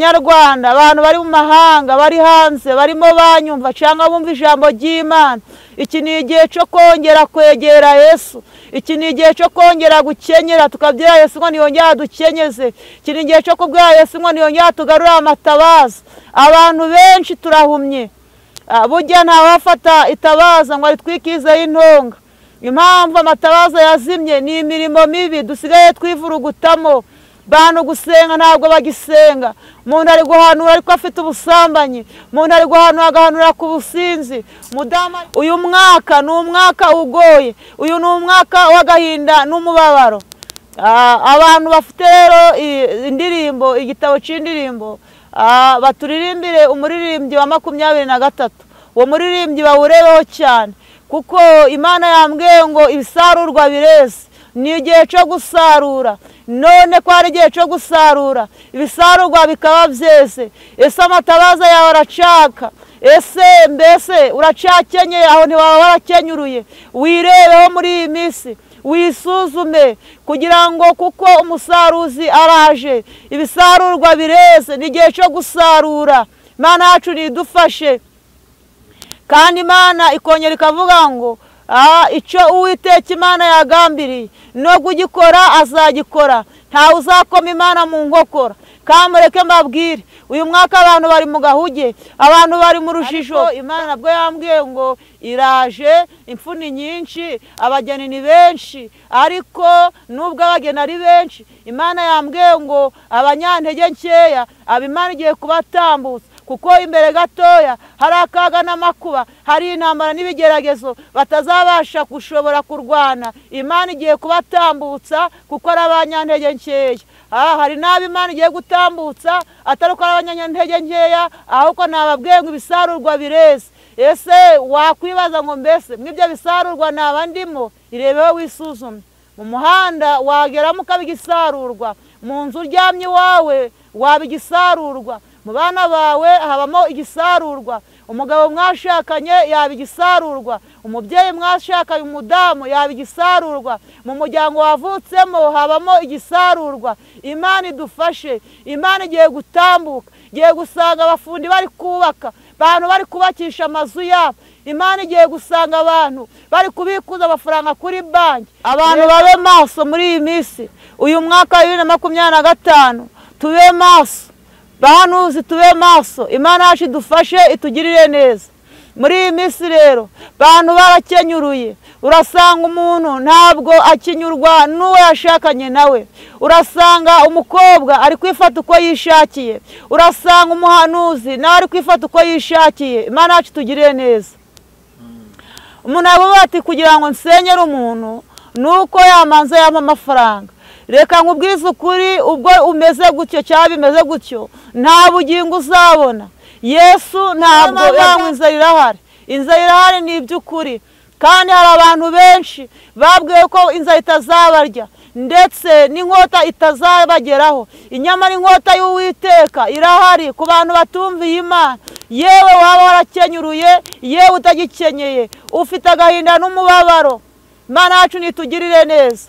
Nyarwanda, abantu bari mu mahanga, bari hanze, barimo banyumva cyangwa bumva ijambo ry'Imana, iki ni igihe cyo kongera kwegera Yesu. Iki ni igihe cyo kongera gukenyera tukabwira Yesu ngo niyongere adukenyeze. Iki ni igihe cyo kubwira Yesu ngo niyongere atugarure amatabaza. Abantu benshi turahumye, burya ntawafata itabaza ngo aritwikizeho intonga. Impamvu amatabaza yazimye ni imirimo mibi dusigaye twivurugutamo. Bantu gusenga ntabwo bagisenga. Umuntu ari guhanura ariko afite ubusambanyi, umuntu ari guhanura agahanura ku businzi. Mudama, uyu mwaka ni umwaka ugoye, uyu ni umwaka w'agahinda n'umubabaro. Abantu bafite rero indirimbo, igitabo cy'indirimbo, baturirimbire umuririmbyi wa 23. Uwo muririmbyi bawurebeho cyane, kuko Imana yambwiye ngo ibisarurwa bireze, ni igihe cyo gusarura. None ko ari igihe cyo gusarura, ibisarurwa bikaba byeze. Ese amatabaza yawe aracaka? Ese mbese uracakenyeye? Aho ntiwaba warakenyuruye? Wirebeho muri iyi minsi, wisuzume, kugira ngo kuko umusaruzi araje, ibisarurwa bireze, ni igihe cyo gusarura. Imana yacu nidufashe. Kandi Imana ikongera ikavuga ngo icyo Uwiteka Imana yagambiriye no kugikora azagikora, ntawe uzakoma Imana mu nkokora. Kamureke mbabwire, uyu mwaka abantu bari mu gahuge, abantu bari mu rujijo. Imana nabwo yambwiye ngo iraje, imfuni nyinshi, abageni ni benshi, ariko nubwo abageni ari benshi, Imana yambwiye ngo abanyantege nkeya aba Imana igiye kubatambutsa, kuko imbere gatoya hari akaga n'amakuba, hari intambara n'ibigeragezo batazabasha gushobora kurwana. Imana igiye kubatambutsa kuko ari abanyantege nkeya. Hari n'abo Imana igiye gutambutsa atari uko ari abanyantege nkeya, ahubwo nababwiye ngo ibisarurwa bireze. Ese wakwibaza ngo mbese mw'ibyo bisarurwa naba ndimo? Irebeho wisuzume. Mu muhanda wageramo ukaba igisarurwa, mu nzu uryamye iwawe waba igisarurwa, mu bana bawe habamo igisarurwa, umugabo mwashakanye yaba igisarurwa, umubyeyi mwashakanye umudamu yaba igisarurwa, mu muryango wavutsemo habamo igisarurwa. Imana idufashe. Imana igiye gutambuka, igiye gusanga abafundi bari kubaka, abantu bari kubakisha amazu yabo. Imana igiye gusanga abantu bari kubikuza amafaranga kuri banki. Abantu babe maso muri iyi minsi, uyu mwaka wa 2025 tube maso. Bahanuzi tube maso. Imana yacu idufashe, itugirire neza. Muri iyi minsi rero bantu barakenyuruye. Urasanga umuntu ntabwo akinyurwa n'uwo yashakanye nawe. Urasanga umukobwa ari kwifata uko yishakiye, urasanga umuhanuzi nawe ari kwifata uko yishakiye. Imana yacu itugirire neza. Umuntu avuga ati kugira ngo nsenyere umuntu nuko yamanza yampa amafaranga. Reka nkubwize ukuri, ubwo umeze gutyo cyangwa bimeze gutyo, nta bugingo uzabona. Yesu ntabwo yanywa. Inzara irahari, inzara irahari ni iby'ukuri. Kandi hari abantu benshi babwiwe ko inzara itazabarya, ndetse n'inkota itazabageraho. Inyamara inkota y'Uwiteka irahari ku bantu batumviye Imana. Yewe waba warakenyuruye, yewe utagikenyeye, ufite agahinda n'umubabaro, Imana yacu nitugirire neza.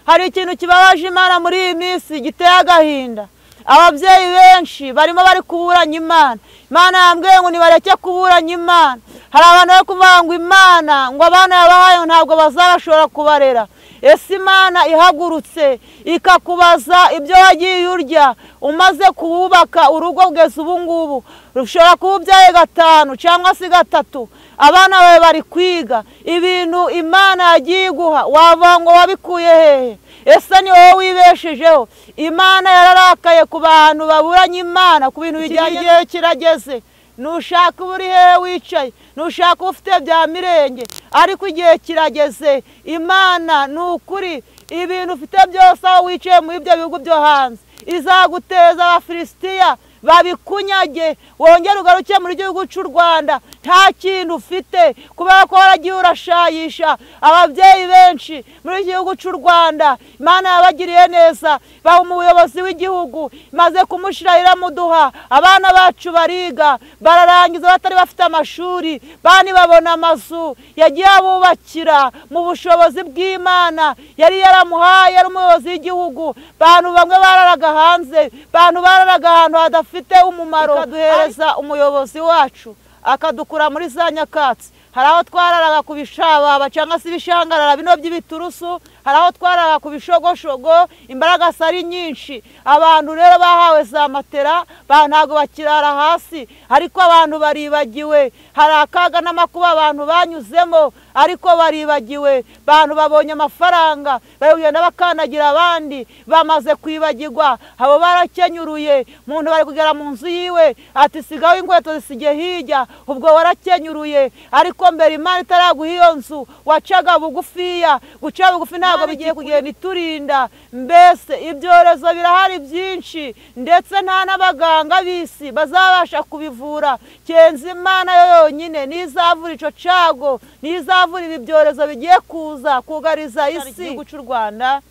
Hari ikintu kibabaje Imana muri iyi minsi giteye agahinda. Ababyeyi benshi barimo bari kuburanya Imana. Imana yambwiye ngo nibareke kuburanya Imana. Hari abantu bari kuvuga ngo Imana ngo abana yabahaye ntabwo bazabashobora kubarera. Ese Imana ihagurutse ikakubaza ibyo wagiye urya umaze kuwubaka urugo kugeza ubu ngubu, rushobora kuba ubyaye 5 cyangwa se 3, abana bawe bari kwiga, ibintu Imana yagiye iguha wavuga ngo wabikuye hehe? Ese ni wowe wibeshejeho? Imana yararakaye ku bantu baburanye Imana ku bintu bijyanye. Igihe kirageze, nushaka uba uri hehe wicaye, nushaka ufite bya mirenge, ariko igihe kirageze. Imana ni ukuri, ibintu ufite byose aho wicaye muri ibyo bihugu byo hanze izaguteza Abafilisitiya babikunyage, wongere ugaruke muri gihugu cy'u Rwanda. nta kintu ufite, kubera ko waragiye urashayisha. Ababyeyi benshi muri iki gihugu cy'u Rwanda Imana yabagiriye neza, baha umuyobozi w'igihugu, imaze kumushira iramuduha. Abana bacu bariga bararangiza batari bafite amashuri, bani babona amazu yagiye abubakira mu bushobozi bw'Imana yari yaramuhaye, ari umuyobozi w'igihugu. Bantu bamwe bararaga hanze, bantu bararaga ahantu hadafite umumaro. Ikaduhereza umuyobozi wacu akadukura muri za nyakatsi. Hari aho twararaga ku bishababa cyangwa se ibishangarara bino by'ibiturusu, hari aho twararaga ku bishogoshogo, imbaraga ari nyinshi. Abantu rero bahawe za matera, ntabwo bakirara hasi, ariko abantu baribagiwe. Hari akaga n'amakuba abantu banyuzemo, ariko baribagiwe. Bantu babonye amafaranga bari kugenda bakandagira abandi, bamaze kwibagirwa. Abo barakenyuruye, umuntu bari kugera mu nzu yiwe ati sigaho inkweto zisige hirya, ubwo warakenyuruye. Ariko mbere Imana itaraguha iyo nzu wacaga bugufiya, guca bugufi ntabwo bigiye kugenda iturinda. Mbese ibyorezo birahari byinshi, ndetse nta n'abaganga b'isi bazabasha kubivura. Kenzi Imana yo yonyine nizavura ico cago, nizavura ibi byorezo bigiye kuza kugariza isi. Igihugu cy'u Rwanda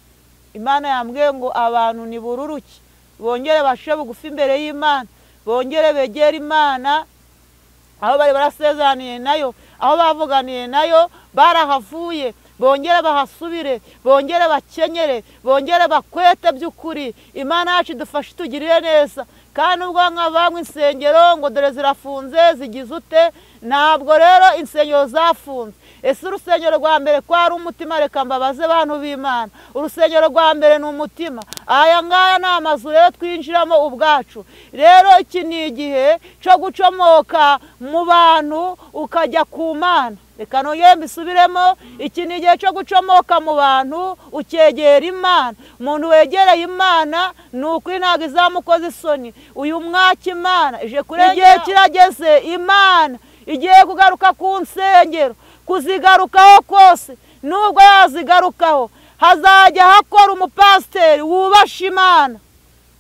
Imana yambwiye ngo abantu nibururuke, bongere bashe bugufi imbere y'Imana, bongere begere Imana aho bari barasezeraniye nayo, aho bavuganiye nayo barahavuye, bongere bahasubire, bongere bakenyere, bongere bakwete by'ukuri. Imana yacu idufashe itugirire neza. Kandi ubwo nk'abanywa insengero ngo dore zirafunze zigize ute, ntabwo rero insengero zafunze. Ese urusengero rwa mbere ko ari umutima? Reka mbabaze bantu b'Imana, urusengero rwa mbere ni umutima. Aya ngaya ni amazu rero twinjiramo ubwacu. Rero iki ni igihe cyo gucomoka mu bantu ukajya ku Mana. Reka nongere mbisubiremo, iki ni igihe cyo gucomoka mu bantu ukegera Imana. Umuntu wegereye Imana ni ukuri ntabwo izamukoza isoni. Uyu mwaka Imana ije kurengera. Igihe kirageze Imana igiye kugaruka ku nsengero, kuzigarukaho kose. Nubwo yazigarukaho hazajya hakora umupasiteri wubasha Imana,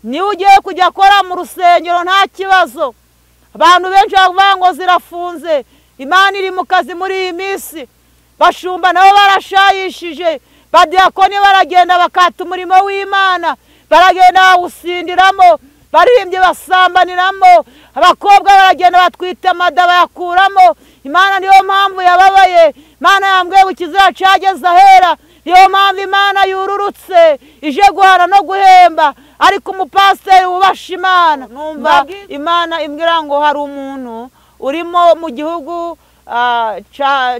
niwe ugiye kujya akora mu rusengero nta kibazo. Abantu benshi bavuga ngo zirafunze, Imana iri mu kazi muri iyi minsi. Bashumba nabo barashayishije, badiyakoni baragenda bakata umurimo w'Imana, baragenda bawusindiramo, baririmbye basambaniramo, abakobwa baragenda batwita amada bayakuramo. Imana niyo mpamvu yababaye. Imana yambwiye ngo ikizira cyageze ahera, niyo mpamvu Imana yururutse ije guhana no guhemba. Ariko umupasiteri wubasha Imana, numva Imana imbwira ngo hari umuntu urimo mu gihugu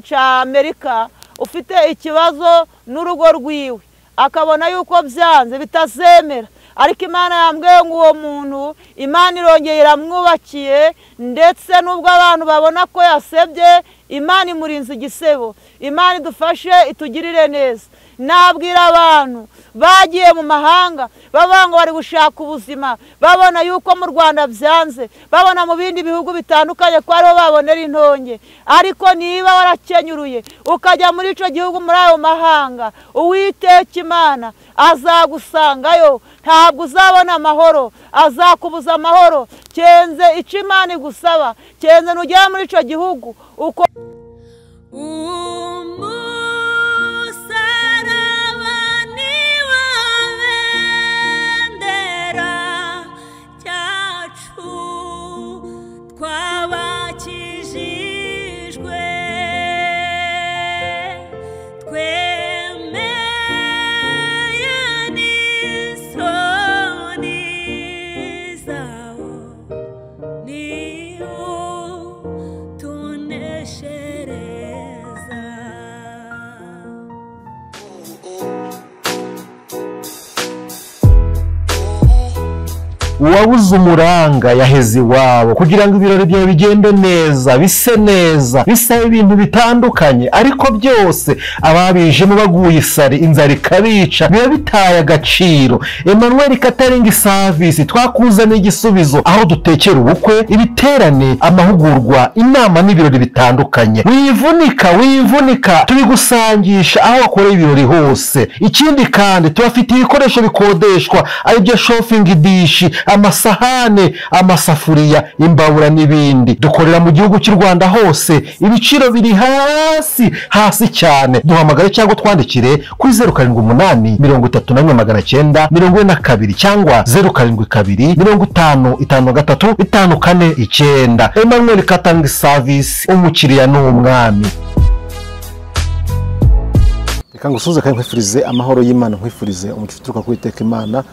cya Amerika ufite ikibazo n'urugo rwiwe, akabona yuko byanze bitazemera. Ariko Imana yambwiye ngo uwo muntu Imana irongeye iramwubakiye, ndetse nubwo abantu babona ko yasebye, Imana imurinze igisebo. Imana idufashe itugirire neza. Nabwira abantu bagiye mu mahanga bavuga ngo bari gushaka ubuzima, babona yuko mu Rwanda byanze, babona mu bindi bihugu bitandukanye ko ariho babonera intonge. Ariko niba warakenyuruye ukajya muri ico gihugu, muri ayo mahanga, Uwiteka Imana azagusangayo, ntabwo uzabona amahoro, azakubuza amahoro. Kenze ico Imana igusaba, kenze nugera muri ico gihugu uko Uwabuze umuranga yaheze iwabo kugira ngo ibirori byawe bigende neza, bise neza, bisaba ibintu bitandukanye, ariko byose ababijemo baguye isari, inzara ikabica, biba bitaye agaciro. Emmanuel Catering Service twakuzaniye igisubizo aho dutekera ubukwe, ibiterane, amahugurwa, inama n'ibirori bitandukanye. Wivunika, wivunika, tubigusangisha aho wakoreye ibirori hose. Ikindi kandi tubafitiye ibikoresho bikodeshwa, aribyo shopping dish, amasahane, amasafuriya, imbabura n'ibindi. Dukorera mu gihugu cy'u Rwanda hose, ibiciro biri hasi hasi cyane. Duhamagare cyangwa twandikire kuri 078 31 942 cyangwa 072 50 53 549. Emmanuel Catering Service, umukiriya ni umwami. Reka ngusuze kandi nkwifurize amahoro y'Imana, nkwifurize umugisha uturuka ku Uwiteka Imana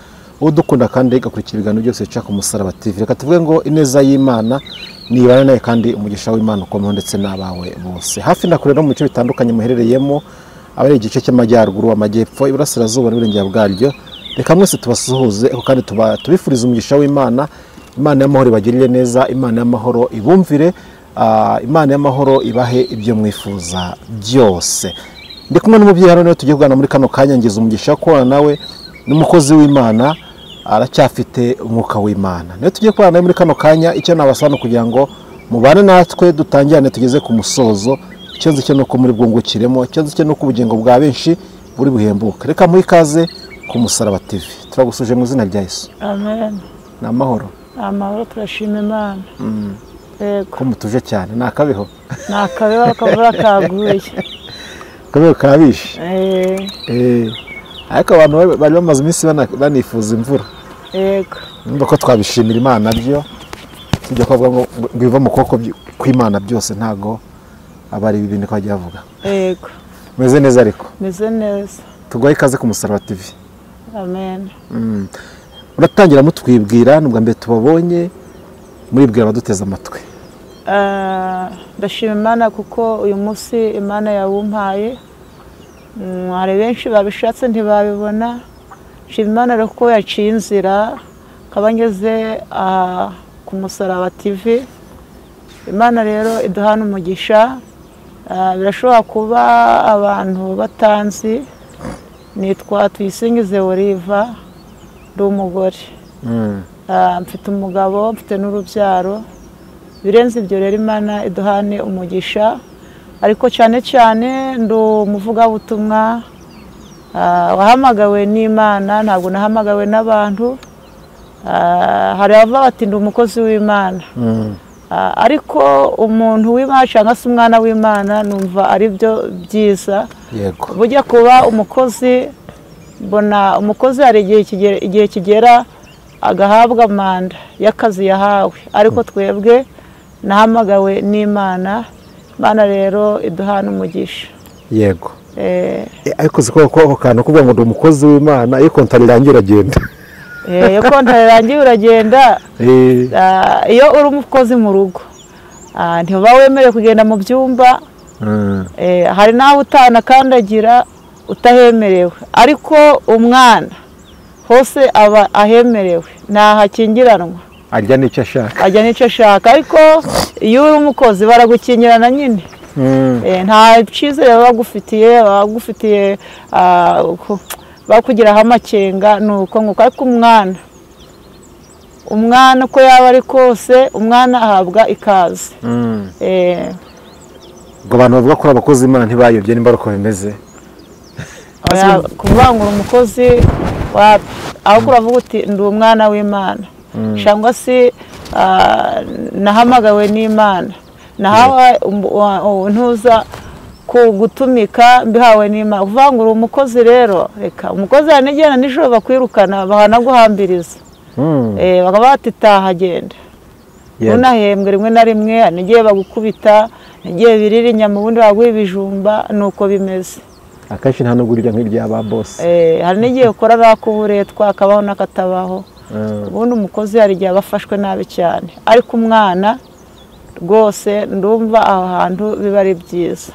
udukunda kandi igakurikira ibiganiro byose bica ku Musaraba TV. Reka tuvuge ngo ineza y'Imana nibane nawe kandi umugisha w'Imana ukomeho ndetse n'abawe bose. Hafi na kure no mu bice bitandukanye muherereyemo, abari igice cy'amajyaruguru, amajyepfo, iburasirazuba n'uburengera bwaryo, reka mwese tubasuhuze kandi tubifurize umugisha w'Imana. Imana y'amahoro ibagirire neza, Imana y'amahoro ibumvire, Imana y'amahoro ibahe ibyo mwifuza byose. Ndi kumwe n'umubyeyi hano niwe tugiye kuganira muri kano kanya. Ngize umugisha kubana nawe, n'umukozi w'Imana, aracyafite umwuka w'Imana. Niwe tugiye kubana nawe muri kano kanya. Icyo nabasaba kugira ngo mubane natwe dutangirane tugeze ku musozo. Icyo nzi cyo nuko muri bwungukiremo, icyo nzi cyo nuko ubugingo bwa benshi buri buhembuke. Reka muhe ikaze ku Musaraba TV. Turagusuje mu izina rya Yesu. Amen. Ni amahoro. Amahoro, turashima Imana. Yego. Ko mutuje cyane, ni akabeho. Ni akabeho, akavura kaguye. Akabeho kabishe. Ariko abantu bari bamaze iminsi banifuza imvura. Yego. Numva ko twabishimira Imana byo. Tujya kuvuga ngo biva mu kuboko kw'Imana byose, ntago abari ibintu ko bagiye bavuga. Yego. Meze neza ariko. Meze neza. Tuguhaye ikaze ku Musaraba TV. Amen. Uratangira mutwibwira, nubwa mbere tubabonye, muribwira abaduteze amatwi. Ndashima Imana kuko uyu munsi Imana yawumpaye. Hari benshi babishatse ntibabibona. Nshima Imana rero ko yaciye inzira akaba ngeze ku Musaraba TV. Imana rero iduhana umugisha. Birashobora kuba abantu batanzi. Nitwa Tuyisingize Oliva, ndi umugore. Mfite umugabo, mfite n'urubyaro. Birenze ibyo rero Imana iduhane umugisha. Ariko cyane cyane ndi umuvugabutumwa wahamagawe n'Imana, ntabwo nahamagawe n'abantu. Hari abavuga bati ndi umukozi w'Imana, ariko umuntu w'Imana cyangwa se umwana w'Imana numva ari byo byiza. Yego. Bujya kuba umukozi, mbona umukozi hari igihe kigera agahabwa manda y'akazi yahawe, ariko twebwe nahamagawe n'Imana. Imana rero iduhana umugisha. Yego. Ariko siko ko ako kantu kuvuga ngo ndi umukozi w'Imana, iyo kontari irangiye uragenda. Iyo kontari irangiye uragenda. Iyo uri umukozi mu rugo ntiba wemerewe kugenda mu byumba. Hari n'aho utanakandagira utahemerewe, ariko umwana hose aba ahemerewe, ntahakingiranwa, ajya n'icyo ashaka, ajya n'icyo ashaka. Ariko iyo uri umukozi baragukingirana nyine. Nta cyizere bagufitiye, bagufitiye bakugiraho amakenga, nuko nguko. Ariko umwana uko yaba ari kose, umwana ahabwa ikaze. Ngo abantu bavuga ko abakozi Imana ntibayobye, nimba uko bimeze. Kuvangura umukozi wapi, aho uravuga uti ndi umwana w'Imana, cyangwa se nahamagawe n'Imana, nahawe ntuza gutumika mbihawe n'Imana. Kuvangura umukozi rero, reka umukozi yanigena nijoro bakwirukana, bahanaguhambiriza, bakaba bati taha genda. Unahembwe rimwe na rimwe, nigiye bagukubita, nigiye birira inyama, ubundi baguha ibijumba, nuko bimeze. Akenshi nta nubwo urya nk'irya ba boss. Hari n'igihe ukora rakuburetwa akabaho n'akatabaho. Ubundi umukozi hari igihe abafashwe nabi cyane, ariko umwana rwose ndumva aho hantu biba ari byiza.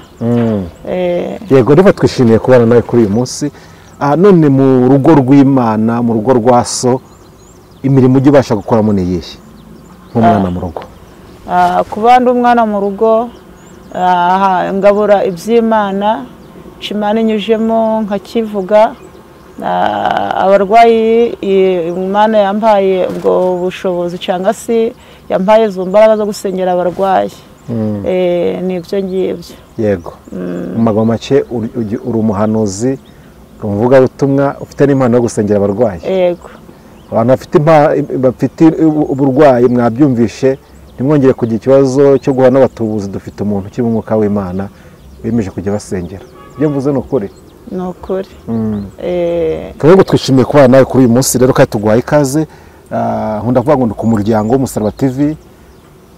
Yego, rero twishimiye kubana nawe kuri uyu munsi. None mu rugo rw'Imana, mu rugo rwa so, imirimo ujya ubasha gukoramo ni iyihe nk'umwana mu rugo? Kuba ndi umwana mu rugo, ngabura iby'Imana, Imana inyujemo nkakivuga. Abarwayi Imana yampaye ubwo bushobozi cyangwa se yampaye izo mbaraga zo gusengera abarwayi. Nibyo ngibyo. Yego. Mu magambo make uri umuhanuzi, uri umuvugabutumwa, ufite n'impano yo gusengera abarwayi. Yego. Abantu bafite uburwayi mwabyumvishe, ntimwongere kugira ikibazo cyo guhana n'abatubuzi. Dufite umuntu ukiri mu mwuka w'Imana bemeje kujya basengera. Ibyo mvuze ni ukuri. Ni ukuri. Twebwe twishimiye kubana nawe kuri uyu munsi rero, kandi tuguhaye ikaze. Nkunda kuvuga ngo ni ku muryango w'Umusaraba TV,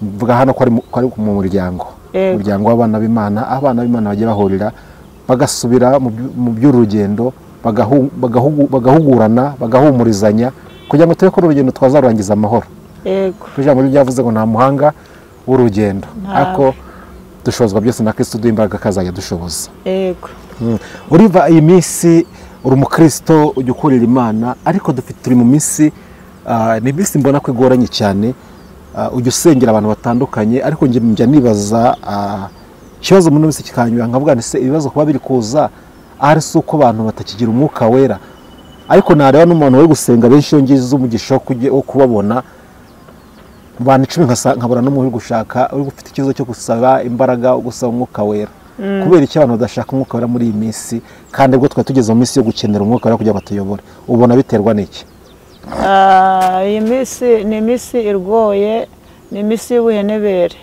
mvuga hano ko ari mu muryango, umuryango w'abana b'Imana, aho abana b'Imana bagiye bahurira bagasubira mu by'urugendo, bagahugurana, bagahumurizanya kugira ngo turebe ko urugendo twazarurangiza amahoro. Yego. Ijambo ryavuze ngo nta muhanga w'urugendo, ariko dushobozwa byose na Kristo uduha imbaraga akazajya dushoboza. Yego. Uriva iyi minsi uri umukristo ujya ukorera Imana, ariko turi mu minsi, ni iminsi mbona ko igoranye cyane. Ujya usengera abantu batandukanye, ariko njya nibaza ikibazo muri minsi kikanyura nkavuga nti se ibibazo kuba biri kuza ari si uko abantu batakigira umwuka wera? Ariko nareba n'umuntu uri gusenga benshi iyo ngize umugisha wo kubabona mu bantu 10 nkabura n'umuntu uri gushaka, uri gufite ikibazo cyo gusaba imbaraga, gusaba umwuka wera. Kubera iki abantu badashaka umwuka wera muri iyi minsi, kandi ubwo twari tugeze mu minsi yo gukenera umwuka wera kugira ngo batuyobore? Ubona biterwa n'iki? Iyi minsi ni iminsi irgoye, ni iminsi y'ubuhenebere,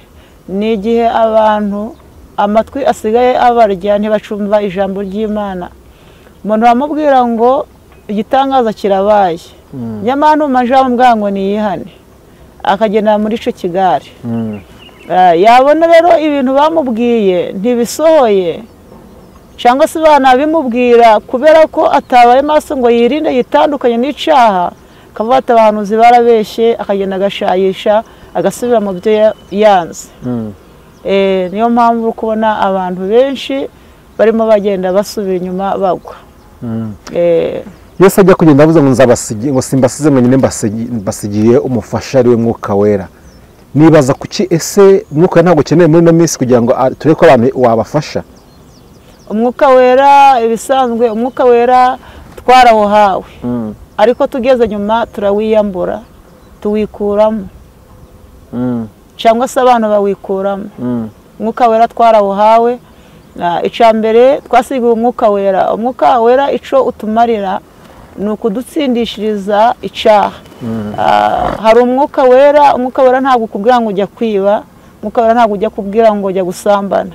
ni igihe abantu amatwi asigaye abarya ntibacumva ijambo ry'Imana. Umuntu bamubwira ngo igitangaza kirabaye, nyamara numva bamubwira ngo niyihane, akagenda muri ico kigare. Yabona rero ibintu bamubwiye ntibisohoye, cyangwa se banabimubwira kubera ko atabaye maso ngo yirinde yitandukanye n'icaha, akavuga ati abahanuzi barabeshye, akagenda agashayisha agasubira mu byo yanze. Niyo mpamvu kubona abantu benshi barimo bagenda basubira inyuma bagwa. Yesu ajya kugenda avuze ngo nzabasigiye, ngo simbasize mwenyine, mbasigiye umufasha ari we mwuka wera. Nibaza kuki ese umwuka ntabwo ukeneye muri ino minsi kugira ngo turebe ko abantu wabafasha? Umwuka wera ibisanzwe, umwuka wera twarawuhawe, ariko tugeze nyuma turawiyambura, tuwikuramo, cyangwa se abantu bawikuramo. Umwuka wera twarawuhawe. Icya mbere twasigiwe umwuka wera. Umwuka wera ico utumarira ni ukudutsindishiriza icyaha. Hari umwuka wera, umwuka wera ntabwo ukubwira ngo ujya kwiba, umwuka wera ntabwo ujya kubwira ngo ujya gusambana,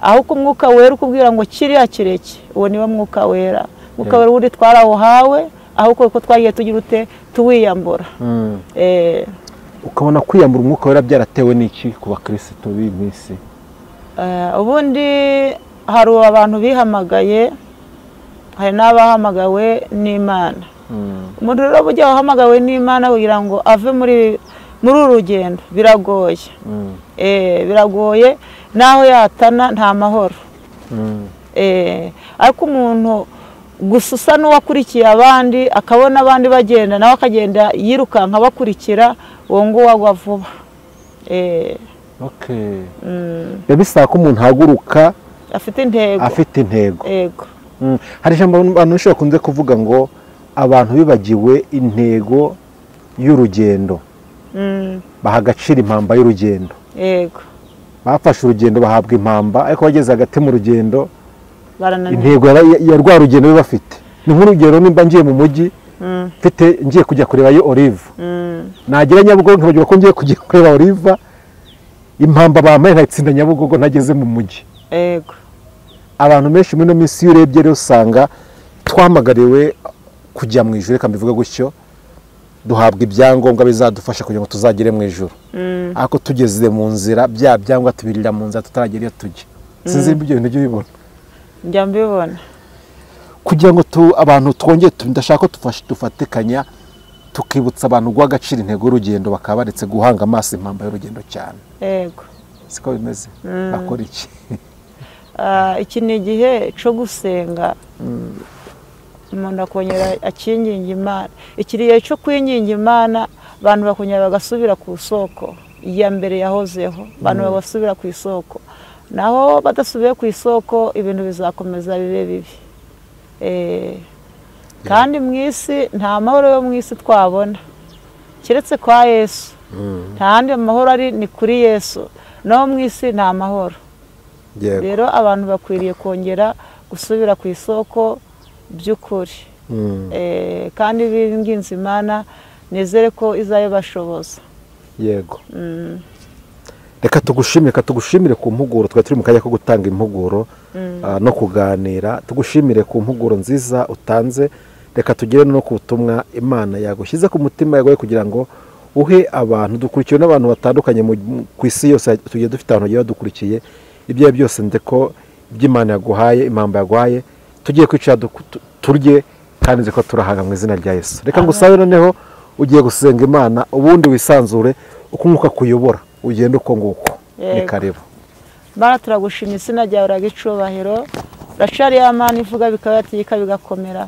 ahubwo umwuka wera ukubwira ngo kiriya kireke, uwo niwe mwuka wera. Umwuka wera uri twarawuhawe, ahubwo ko twagiye tugira ute tuwiyambura. Ukabona kwiyambura umwuka wera byaratewe n'iki ku bakristo b'iyi minsi? Ubundi hari abantu bihamagaye, hari n'abahamagawe n'Imana. Umuntu rero burya wahamagawe n'Imana kugira ngo ave muri uru rugendo biragoye. Biragoye, naho yatana nta mahoro. Ariko umuntu gusa usa n'uwakurikiye abandi, akabona abandi bagenda nawe akagenda yirukanka bakurikira, uwo nguwo agwa vuba. Bisaba ko umuntu ahaguruka afite intego. Afite intego. Yego. Hari ijambo abantu benshi bakunze kuvuga ngo abantu bibagiwe intego y'urugendo, baha agaciro impamba y'urugendo. Yego. Bafashe urugendo bahabwa impamba, ariko bageze hagati mu rugendo intego ya rwa rugendo bafite. Ni nk'urugero nimba ngiye mu mujyi mfite ngiye kujya kureba yo Olive, nagera Nyabugogo nkibagirwa ko ngiye kujya kureba Olive, impamba bampaye nkayitsinda Nyabugogo ntageze mu mujyi. Yego. Abantu benshi muri ino minsi iyo urebye rero usanga twamagariwe kujya mu ijuru, reka mbivuge gutyo, duhabwa ibyangombwa bizadufasha kugira ngo tuzagere mu ijuru. Ariko tugeze mu nzira bya byangombwa tubirira mu nzira tutaragera iyo tujya. Sinzi ibyo bintu ujya ubibona. Njya mbibona. Kugira ngo abantu twongere, ndashaka ko dufatikanya tukibutsa abantu guha agaciro intego y'urugendo, bakaba baretse guhanga amaso impamba y'urugendo cyane. Yego. Siko bimeze? Bakora iki? Iki ni igihe cyo gusenga, umuntu akongera akinginga Imana. Iki gihe cyo kwinginga Imana, abantu bakongera bagasubira ku isoko iya mbere yahozeho, abantu bagasubira ku isoko. Naho badasubiye ku isoko ibintu bizakomeza bibe bibi. Kandi mu isi nta mahoro yo mu isi twabona keretse kwa Yesu. Nta handi amahoro ari, ni kuri Yesu. Naho mu isi nta mahoro. Rero abantu bakwiriye kongera gusubira ku isoko by'ukuri. Kandi binginze Imana nizere ko izayibashoboza. Yego. Reka tugushimire ku mpuguro, twari turi mu kanya ko gutanga impuguro no kuganira. Tugushimire ku mpuguro nziza utanze. Reka tugere no ku butumwa Imana yagushyize ku mutima yagoye kugira ngo uhe abantu dukurikiwe n'abantu batandukanye ku isi yose, tugiye dufite abantu bagiye badukurikiye. Ibyo byose ndeko iby'Imana yaguhaye, impamba yaguhaye, tugiye kwicara turye kandi nzi ko turahaga mu izina rya Yesu. Reka ngusabe noneho ugiye gusenga Imana, ubundi wisanzure uko umwuka kuyobora ugenda uko nguko. Ni karibu. Mana, turagushimye, izina ryawe uragicubahiro, uracari ya Mana ivuga bikabatika bigakomera.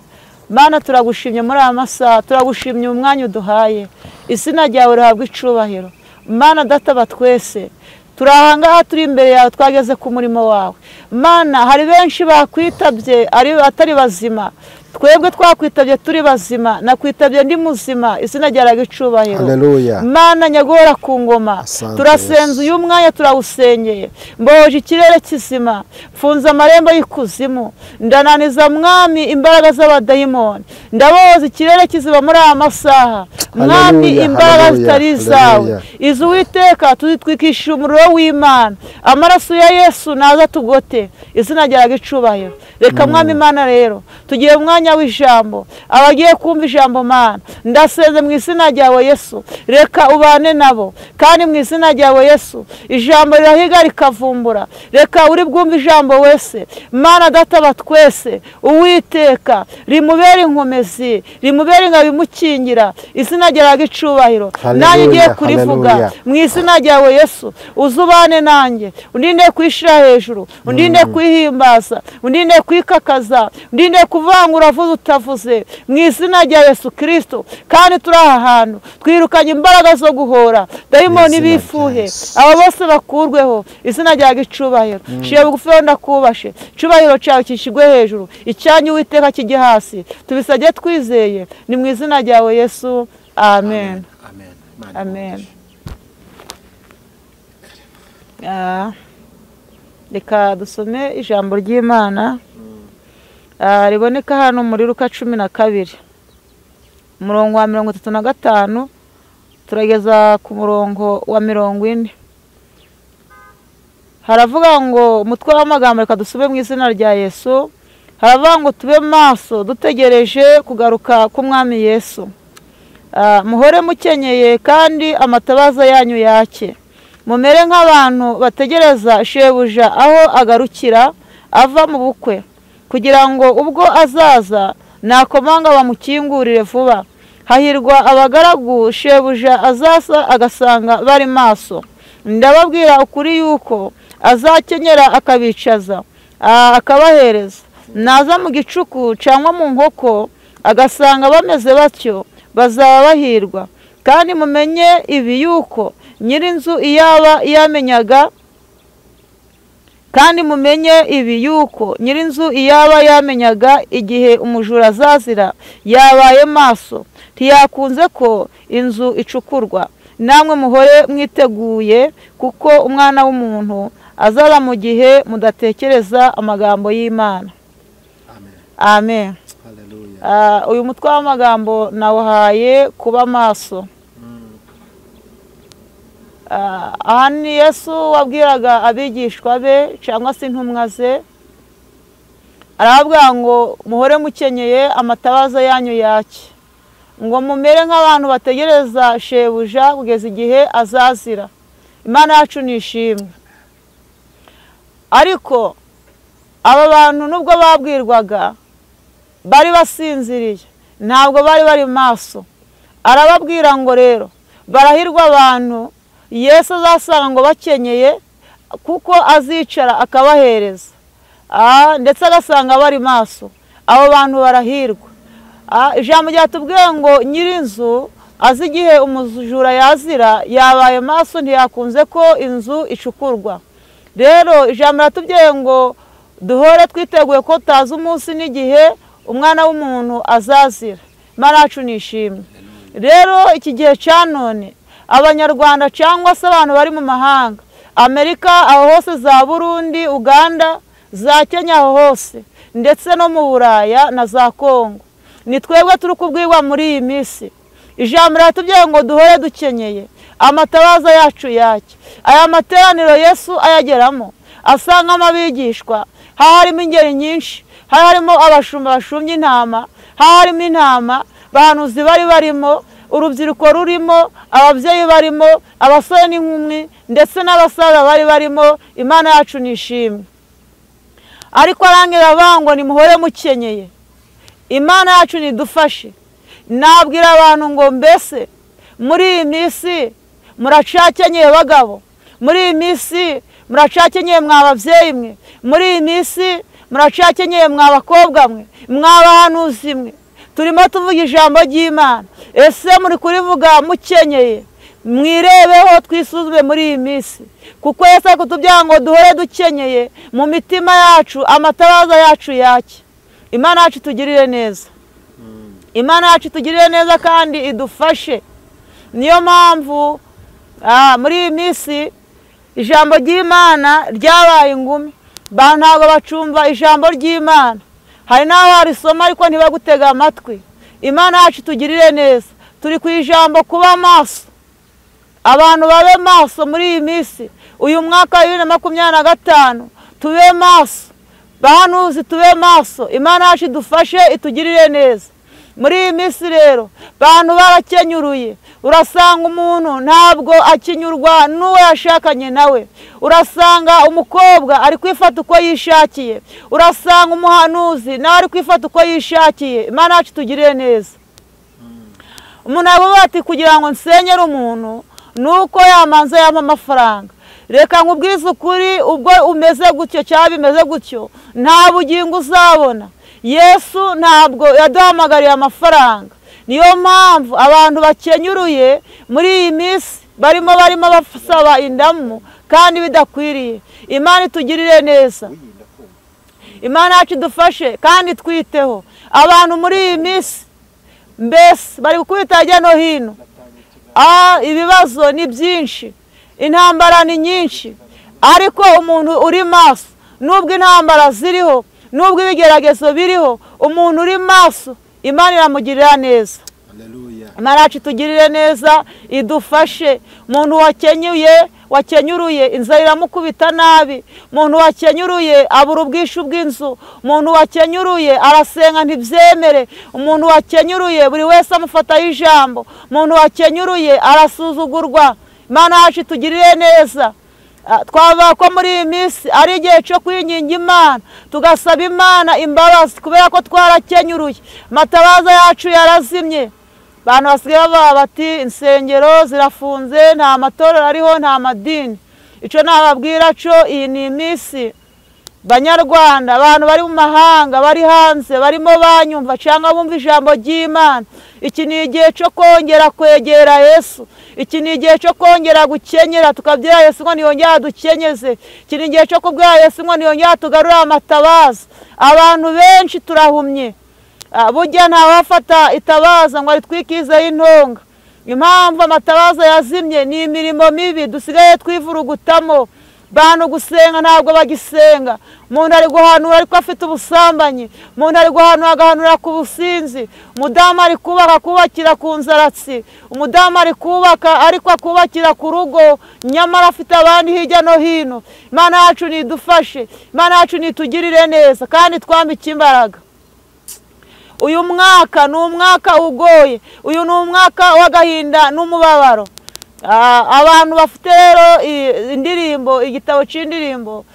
Mana, turagushimye muri aya masaha, turagushimye umwanya uduhaye, izina ryawe rihabwa icubahiro. Mana data batwese turahangaha turi imbere yawe, twageze ku murimo wawe. Mana, hari benshi bakwitabye ari atari bazima, twebwe twakwitabye turi bazima, nakwitabye ndi muzima, izina ryawe icubahiro. Haleluya. Mana nyagora ku ngoma, turasenze uyu mwanya, turawusengeye, mboje ikirere kizima, mfunze amarembo y'ikuzimu, ndananiza mwami imbaraga z'abadayimoni, ndaboza ikirere kizima muri aya masaha. Mwami, imbaraga zitari izawe izo Uwiteka tuzitwikisha umuriro w'Imana, amaraso ya Yesu naza tugote, izina ryawe icubahiro. Reka mwami Imana rero tugiye umwanya w'ijambo, abagiye kumva ijambo Mana ndasenze mu izina ryawe Yesu, reka ubane nabo, kandi mu izina ryawe Yesu ijambo rirahiga rikavumbura, reka uri bwumva ijambo wese. Mana data batwese Uwiteka rimubere inkomezi, rimubere ingabo imukingira, izina ryawe icubahiro. Nanjye ugiye kurivuga mu izina ryawe Yesu, uzubane nanjye, undinde kwishira hejuru, undinde kwihimbaza, undinde kwikakaza, undinde kuvangura avuze utavuze, mu izina rya Yesu Kristo. Kandi turi aha hantu twirukanye imbaraga zo guhora dayimoni bifuhe, abo bose bakurweho, izina ryawe icubahiro. Shiye bugufi ndakubashe, icubahiro cyawe kishigwe hejuru, icyanyu Uwiteka kijye hasi, tubisabye twizeye, ni mu izina ryawe Yesu. Amen. Amen. Reka dusome ijambo ry'Imana riboneka hano muri Luka 12 umurongo wa 35 turageza ku murongo wa 40. Haravuga ngo umutwe w'amagambo, reka dusome mu izina rya Yesu. Haravuga ngo tube maso dutegereje kugaruka k'Umwami Yesu. Muhore mukenyeye kandi amatabaza yanyu yake, mumere nk'abantu bategereza shebuja aho agarukira ava mu bukwe, kugira ngo ubwo azaza nakomanga bamukingurire vuba. Hahirwa abagaragu shebuja azaza agasanga bari maso. Ndababwira ukuri yuko azakenyera akabicaza akabahereza. Naza mu gicuku cyangwa mu nkoko agasanga bameze batyo, bazaba bahirwa. Kandi mumenye ibi yuko nyirinzu iyaba yamenyaga, kandi mumenye ibi yuko nyirinzu iyaba yamenyaga igihe umujura azazira, yabaye maso, ntiyakunze ko inzu icukurwa. Namwe muhore mwiteguye, kuko umwana w'umuntu azaba mu gihe mudatekereza amagambo y'Imana. Amen. Uyu mutwe w'amagambo nawuhaye kuba maso. Aha ni Yesu wabwiraga abigishwa be cyangwa se intumwa ze, arababwira ngo muhore mukenyeye amatabaza yanyu yake, ngo mumere nk'abantu bategereza shebuja kugeza igihe azazira. Imana yacu nishimwe. Ariko aba bantu nubwo babwirwaga bari basinziriye, ntabwo bari bari maso. Arababwira ngo rero barahirwa abantu Yesu azasanga ngo bakenyeye, kuko azicara akabahereza, ndetse agasanga bari maso. Abo bantu barahirwa. Ijambo ryatubwiye ngo nyirinzu azi igihe umujura yazira, yabaye maso, ntiyakunze ko inzu icukurwa. Rero ijambo ryatubwiye ngo duhore twiteguye ko tazi umunsi n'igihe umwana w'umuntu azazira. Imana yacu nishimwe. Rero iki gihe cya none Abanyarwanda cyangwa se abantu bari mu mahanga, Amerika aho hose, za Burundi, Uganda, za Kenya aho hose, ndetse no mu Buraya na za Kongo, Ni twebwe turi kubwirwa muri iyi minsi. Ijambo riratubwiye ngo duhore dukenyeye, amatabaza yacu yake. Aya materaniro Yesu ayageramo asangamo abigishwa, harimo ingeri nyinshi, harimo abashumba bashumbye intama, harimo intama, bahanuzi bari barimo, urubyiruko rurimo, ababyeyi barimo, abasore n'inkumi ndetse n'abasaza bari barimo. Imana yacu nishimwe. Ariko arangira bangwa ni muhore mukenyeye. Imana yacu nidufashe. Nabwira abantu ngo mbese muri iyi minsi muracakenyeye bagabo, muri iyi minsi muracakenyeye mwa babyeyi mwe, muri iyi minsi muracakenyeye mwa bakobwa mwe, mwa bahanuzi mwe. Turimo tuvuga ijambo ry'Imana, ese muri kurivuga mukenyeye? Mwirebeho twisuzume muri iyi minsi, kuko Yesu ari kutubwira ngo duhore dukenyeye mu mitima yacu, amatabaza yacu yake. Imana yacu tugirire neza. Imana yacu tugirire neza kandi idufashe. Niyo mpamvu muri iyi minsi ijambo ry'Imana ryabaye ingumi. Ntabwo bacumva ijambo ry'Imana, hari n'aho warisoma ariko ntibagutega amatwi. Imana yacu tugirire neza. Turi ku ijambo kuba maso, abantu babe maso muri iyi minsi. Uyu mwaka wa 2025 tube maso, bahanuzi tube maso. Imana yacu idufashe itugirire neza. Muri iyi minsi rero bantu barakenyuruye. Urasanga umuntu ntabwo akinyurwa n'uwo yashakanye nawe. Urasanga umukobwa ari kwifata uko yishakiye, urasanga umuhanuzi nawe ari kwifata uko yishakiye. Imana yacu tugirire neza. Umuntu avuga ati kugira ngo nsenyere umuntu nuko yamanza yampa amafaranga. Reka nkubwize ukuri, ubwo umeze gutyo cyangwa bimeze gutyo nta bugingo uzabona. Yesu ntabwo yaduhamagariye amafaranga. Niyo mpamvu abantu bakenyuruye muri iyi minsi barimo basaba indamu kandi bidakwiriye. Imana itugirire neza. Imana yacu idufashe kandi twiteho. Abantu muri iyi minsi mbese bari gukubita hirya no hino. Ibibazo ni byinshi, intambara ni nyinshi, ariko umuntu uri maso, nubwo intambara ziriho, nubwo ibigeragezo biriho, umuntu uri maso Imana iramugirira neza. Imana yacu itugirire neza, idufashe. Umuntu wakenyuruye inzara iramukubita nabi. Umuntu wakenyuruye abura ubwishu bw'inzu. Umuntu wakenyuruye arasenga ntibyemere. Umuntu wakenyuruye buri wese amufataho ijambo. Umuntu wakenyuruye arasuzugurwa. Imana yacu itugirire neza. Twavuga ko muri iyi minsi ari igihe cyo kwinginga Imana, tugasaba Imana imbabazi kubera ko twarakenyuruye. Amatabaza yacu yarazimye. Abantu basigaye bavuga bati insengero zirafunze, nta matorero ariho, nta madini. Icyo nababwira cyo, iyi ni iminsi Banyarwanda, abantu bari mu mahanga, bari hanze, barimo banyumva cyangwa bumva ijambo ry'Imana, iki ni igihe cyo kongera kwegera Yesu. Iki ni igihe cyo kongera gukenyera tukabwira Yesu ngo niyongere adukenyeze. Iki ni igihe cyo kubwira Yesu ngo niyongere atugarure amatabaza. Abantu benshi turahumye. Burya ntawafata itabaza ngo aritwikizeho intonga. Impamvu amatabaza yazimye ni imirimo mibi dusigaye twivurugutamo. Bantu gusenga ntabwo bagisenga. Umuntu ari guhanura ariko afite ubusambanyi. Umuntu ari guhanura agahanura ku businzi. Umudamu ari kubaka kubakira ku nzaratsi. Umudamu ari kubaka ariko akubakira ku rugo, nyamara afite abandi hirya no hino. Imana yacu nidufashe, Imana yacu nitugirire neza kandi twambike imbaraga. Uyu mwaka ni umwaka ugoye, uyu ni umwaka w'agahinda n'umubabaro. Abantu bafite rero indirimbo, igitabo cy'indirimbo,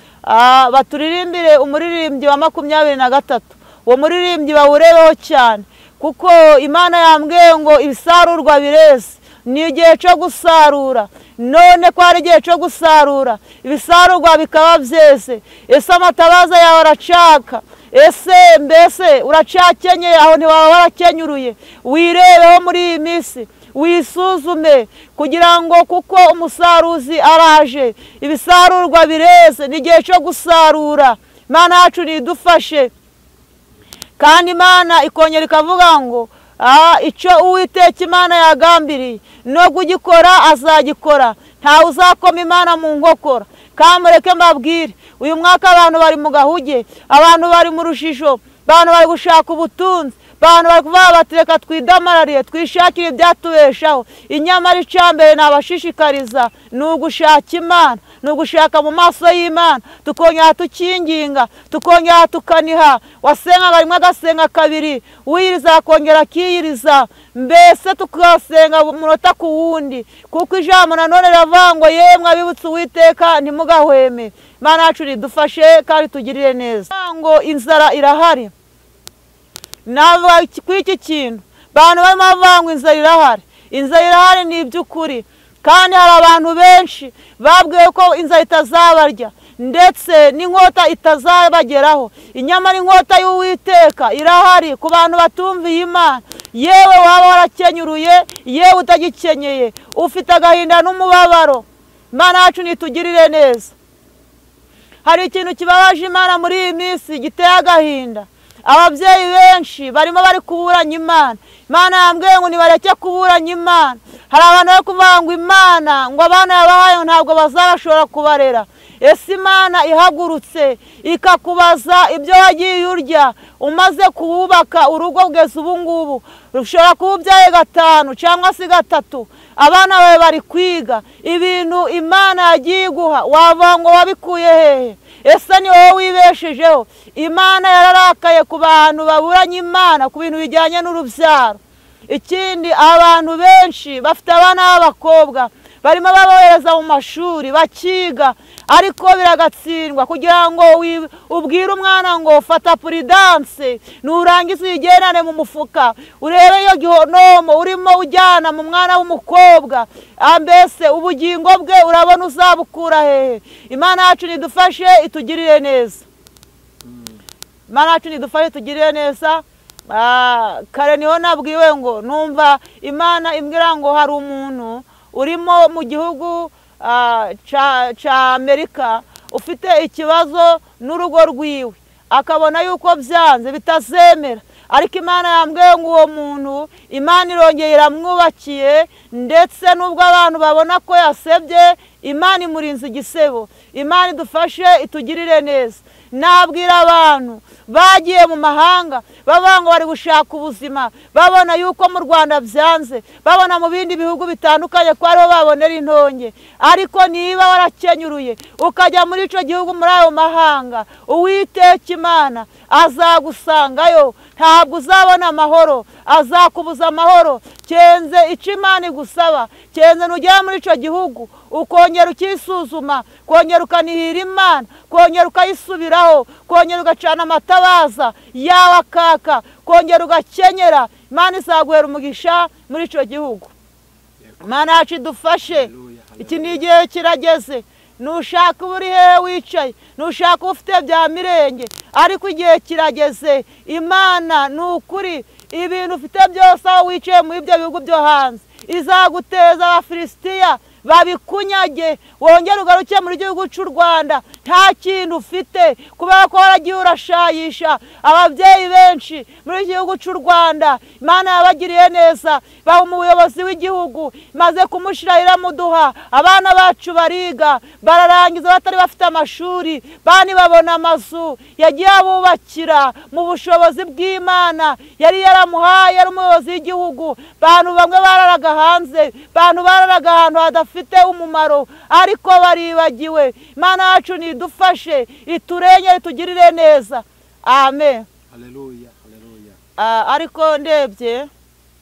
baturirimbire umuririmbyi wa 23. Uwo muririmbyi bawurebeho cyane, kuko Imana yambwiye ngo ibisarurwa bireze, ni igihe cyo gusarura. None ko ari igihe cyo gusarura, ibisarurwa bikaba byeze. Ese amatabaza yawe aracaka? Ese mbese uracakenyeye? Aho ntiwaba warakenyuruye? Wirebeho muri iyi minsi, wisuzume, kugira ngo kuko umusaruzi araje, ibisarurwa bireze, ni igihe cyo gusarura. Imana yacu nidufashe. Kandi Imana ikongera ikavuga ngo icyo Uwiteka Imana yagambiriye no kugikora azagikora, ntawe uzakoma Imana mu nkokora. Kamureke mbabwire, uyu mwaka abantu bari mu gahuge, abantu bari mu rujijo, abantu bari gushaka ubutunzi, Abantu bari kuvuga bati reka twidamarariye twishakire ibyatubeshaho. Inyamara icambere nabashishikariza ni ugushaka Imana, ni ugushaka mu maso y'Imana, tukongera tukinginga, tukongera tukaniha. Wasenga rimwe agasenga kabiri, wiyiriza akongera akiyiriza, mbese tukasenga umunota ku wundi, kuko ijambo nanone riravuga ngo yemwe abibutse Uwiteka ntimugahweme. Imana yacu idufashe kandi tugirire neza. Ngo inzara irahari, navuga kuri iki kintu abantu barimo bavuga ngo inzara irahari. Inzara irahari ni iby'ukuri, kandi hari abantu benshi babwiwe ko inzara itazabarya ndetse n'inkota itazabageraho. Inyamara inkota y'Uwiteka irahari ku bantu batumviye Imana. Yewe waba warakenyuruye, yewe utagikenyeye, ufite agahinda n'umubabaro, Imana yacu nitugirire neza. Hari ikintu kibabaje Imana muri iyi minsi giteye agahinda. Ababyeyi benshi barimo bari kuburanya Imana. Imana yambwiye ngo nibareke kuburanya Imana. Hari abantu bari kuvuga ngo Imana ngo abana yabahaye ntabwo bazabashobora kubarera. Ese Imana ihagurutse ikakubaza ibyo wagiye urya umaze kuwubaka urugo kugeza ubu ngubu, ushobora kuba ubyaye 5 cyangwa se 3, abana bawe bari kwiga, ibintu Imana yagiye iguha wavuga ngo wabikuye hehe? Ese ni wowe wibeshejeho? Imana yararakaye ku bantu baburanye Imana ku bintu bijyanye n'urubyaro. Ikindi, abantu benshi bafite abana b'abakobwa barimo babohereza mu mashuri bakiga, ariko biragatsindwa kugira ngo ubwire umwana ngo fata puridanse nurangiza uyigendane mu mufuka, urebe iyo gihonomo urimo ujyana mu mwana w'umukobwa, mbese ubugingo bwe urabona uzabukura hehe? Imana yacu nidufashe itugirire neza. Imana yacu nidufashe itugirire neza. Kare niho nabwiwe ngo numva Imana imbwira ngo hari umuntu urimo mu gihugu ca Amerika ufite ikibazo n'urugo rwiwe, akabona yuko byanze bitazemera, ariko Imana yambwiye ngo uwo muntu Imana irongeye iramwubakiye, ndetse nubwo abantu babona ko yasebye, Imana imurinze igisebo. Imana idufashe itugirire neza. Nabwira abantu bagiye mu mahanga bavuga ngo bari gushaka ubuzima, babona yuko mu Rwanda byanze, babona mu bindi bihugu bitandukanye ko ariho babonera intonge, ariko niba warakenyuruye ukajya muri ico gihugu muri ayo mahanga, Uwiteka Imana azagusangayo, ntabwo uzabona amahoro, azakubuza amahoro. Kenze icyo Imana igusaba, kenze nugera muri ico gihugu ukongera ukisuzuma, kongera ukanihira Imana, kongera ukayisubiraho, kongera ugacana amatabaza yawe akaka, kongera ugakenyera, Imana izaguhera umugisha muri ico gihugu. Imana yacu idufashe. Iki ni igihe kirageze. Nushaka uri hehe wicaye, nushaka ufite bya mirenge, ariko igihe kirageze. Imana ni ukuri, ibintu ufite byose aho wicaye muri ibyo bihugu byo hanze izaguteza Abafilisitiya babikunyage, wongere ugaruke muri gihugu cy'u Rwanda nta kintu ufite, kubera ko waragiye urashayisha. Ababyeyi benshi muri gihugu cy'u Rwanda Imana yabagiriye neza, baha umuyobozi w'igihugu, maze kumushira iramuduha, abana bacu bariga bararangiza batari bafite amashuri, bani babona amazu yagiye abubakira mu bushobozi bw'Imana yari yaramuhaye, ari umuyobozi w'igihugu. Bantu bamwe bararaga hanze, bantu bararaga ahantu hadafite umumaro, ariko baribagiwe. Imana yacu nidufashe iturengere itugirire neza. Amen. Haleluya, haleluya. Ariko ndebye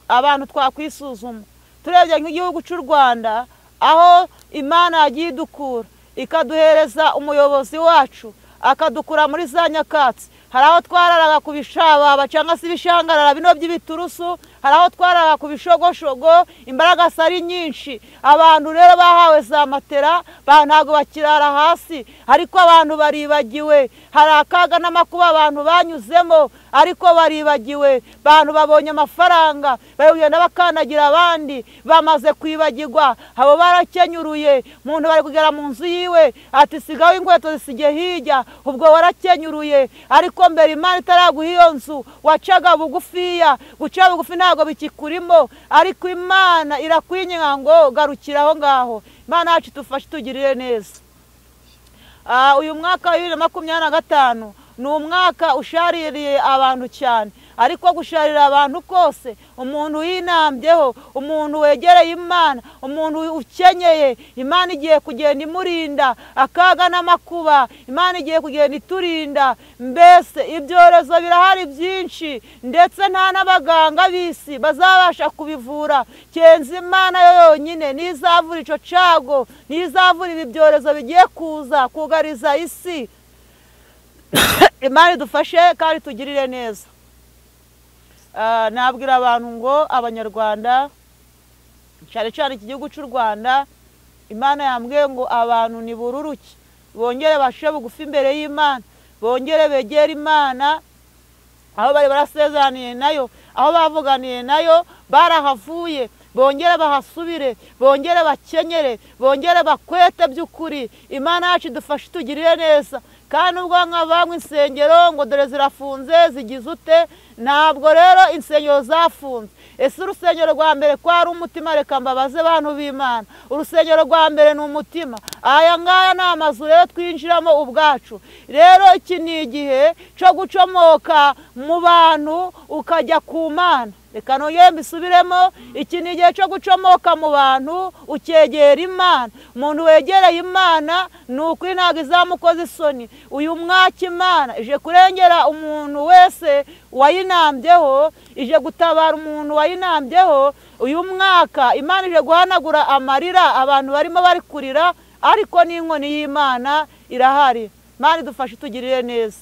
abantu twakwisuzuma, turebye nk'igihugu cy'u Rwanda aho Imana yagiye idukura ikaduhereza umuyobozi wacu akadukura muri za nyakatsi. Hari aho twararaga ku bishababa cyangwa se ibishangarara bino by'ibiturusu, hari aho twararaga ku bishogoshogo, imbaraga ari nyinshi. Abantu rero bahawe za matera, ntabwo bakirara hasi, ariko abantu baribagiwe. Hari akaga n'amakuba abantu banyuzemo, ariko baribagiwe. Abantu babonye amafaranga bari kugenda bakandagira abandi, bamaze kwibagirwa. Abo barakenyuruye, umuntu bari kugera mu nzu yiwe ati sigaho inkweto zisige hirya, ubwo warakenyuruye. Ariko mbere Imana itaraguha iyo nzu wacaga bugufiya, guca bugufi ntabwo bikikurimo, ariko Imana irakwinginga ngo garukira aho ngaho. Imana yacu idufashe itugirire neza. Uyu mwaka wa 2025 ni umwaka ushaririye abantu cyane. Ariko gusharira abantu kose, umuntu yinambyeho, umuntu wegereye Imana, umuntu ukenyeye, Imana igiye kugenda imurinda akaga n'amakuba, Imana igiye kugenda iturinda. Mbese ibyorezo birahari byinshi, ndetse nta n'abaganga b'isi bazabasha kubivura. Kenzi Imana yo yonyine nizavura ico cago, nizavura ibi byorezo bigiye kuza kugariza isi. Imana idufashe kandi tugirire neza. Nabwira abantu ngo Abanyarwanda, cyane cyane iki gihugu cy'u Rwanda, Imana yambwiye ngo abantu ni bururuke, bongere bashe bugufi imbere y'Imana, bongere begere Imana aho bari barasezeraniye nayo, aho bavuganiye nayo barahavuye, bongere bahasubire, bongere bakenyere, bongere bakwete by'ukuri. Imana yacu idufashe tugirire neza. Kandi ubwo nk'abanywa insengero ngo dore zirafunze zigize ute, ntabwo rero insengero zafunze. Ese urusengero rwa mbere ko ari umutima? Reka mbabaze bantu b'Imana, urusengero rwa mbere ni umutima. Aya ngaya ni amazu rero twinjiramo ubwacu. Rero iki ni igihe cyo gucomoka mu bantu ukajya ku Mana. Reka nongere mbisubiremo, iki ni igihe cyo gucomoka mu bantu ukegera Imana. Umuntu wegereye Imana ni ukuri ntabwo izamukoza isoni. Uyu mwaka Imana ije kurengera umuntu wese wayinambyeho, ije gutabara umuntu wayinambyeho. Uyu mwaka Imana ije guhanagura amarira abantu barimo bari kurira, ariko n'inkoni y'Imana irahari. Imana idufashe tugirire neza.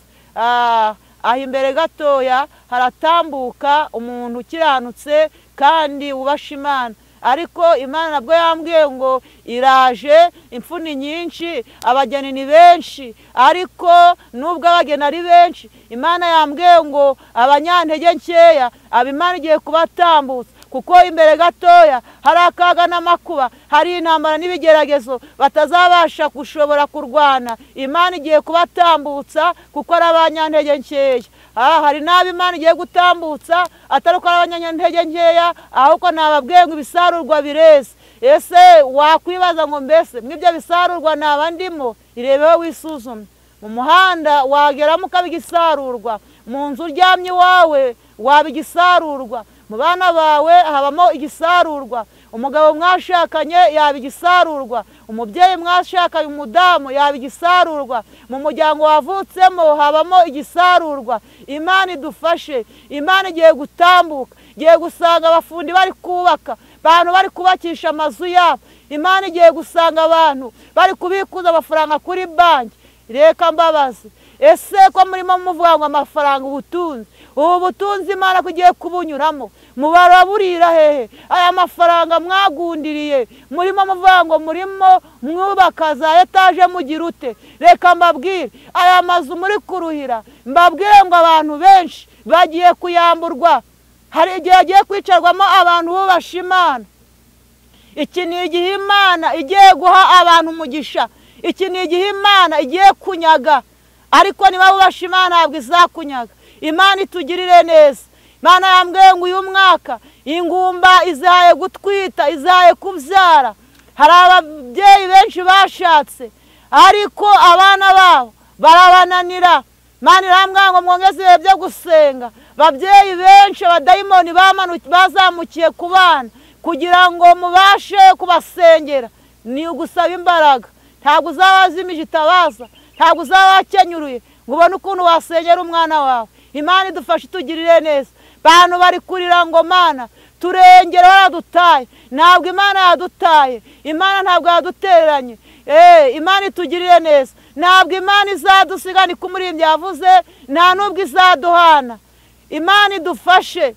Aho imbere gatoya haratambuka umuntu ukiranutse kandi wubasha Imana. Ariko Imana nabwo yambwiye ngo iraje, imfuni nyinshi, abageni ni benshi, ariko nubwo abageni ari benshi, Imana yambwiye ngo abanyantege nkeya aba Imana igiye kubatambutsa. Kuko imbere gatoya hari akaga n'amakuba, hari intambara n'ibigeragezo batazabasha gushobora kurwana. Imana igiye kubatambutsa kuko ari abanyantege nkeya. Hari n'abo Imana igiye gutambutsa atari uko ari abanyantege nkeya, ahubwo nababwiye ngo ibisarurwa bireze. Ese wakwibaza ngo mbese mw'ibyo bisarurwa naba ndimo? Irebeho wisuzume. Mu muhanda wageramo ukaba igisarurwa, mu nzu uryamye iwawe waba igisarurwa, mu bana bawe habamo igisarurwa, umugabo mwashakanye yaba igisarurwa, umubyeyi mwashakanye umudamu yaba igisarurwa, mu muryango wavutsemo habamo igisarurwa. Imana idufashe. Imana igiye gutambuka, igiye gusanga abafundi bari kubaka, abantu bari kubakisha amazu yabo. Imana igiye gusanga abantu bari kubikuza amafaranga kuri banki. Reka mbabaze, ese ko murimo muvuga ngo amafaranga ubutunzi, ubu butunzi Imana kugiye kubunyuramo mubaraburira hehe? Aya mafaranga mwagundiriye murimo muvuga ngo murimo mwubaka za etaje mugira ute? Reka mbabwire, aya mazu muri kuruhira, mbabwire ngo abantu benshi bagiye kuyamburwa. Hari igihe agiye kwicarwamo abantu bubasha Imana. Iki ni igihe Imana igiye guha abantu umugisha. Iki ni igihe Imana igiye kunyaga, ariko niba bubasha Imana ntabwo izakunyaga. Imana itugirire neza. Imana yambwiye ngo uyu mwaka ingumba izaye gutwita, izaye kubyara. Hari ababyeyi benshi bashatse ariko abana babo barabananira. Imana irambwira ngo mwongeze ibihe byo gusenga. Ababyeyi benshi abadayimoni bazamukiye ku bana kugira ngo mubashe kubasengera. Ni ugusaba imbaraga. Ntabwo uzaba wazimije itabaza, ntabwo uzaba wakenyuruye ngo ubone ukuntu wasengera umwana wawe. Imana idufashe itugirire neza. Bantu bari kurira ngo Mana turengere, waradutaye. Ntabwo Imana yadutaye, Imana ntabwo yadutereranye. Imana itugirire neza. Ntabwo Imana izadusiga, ni kumuririmbyi yavuze, nta nubwo izaduhana. Imana idufashe.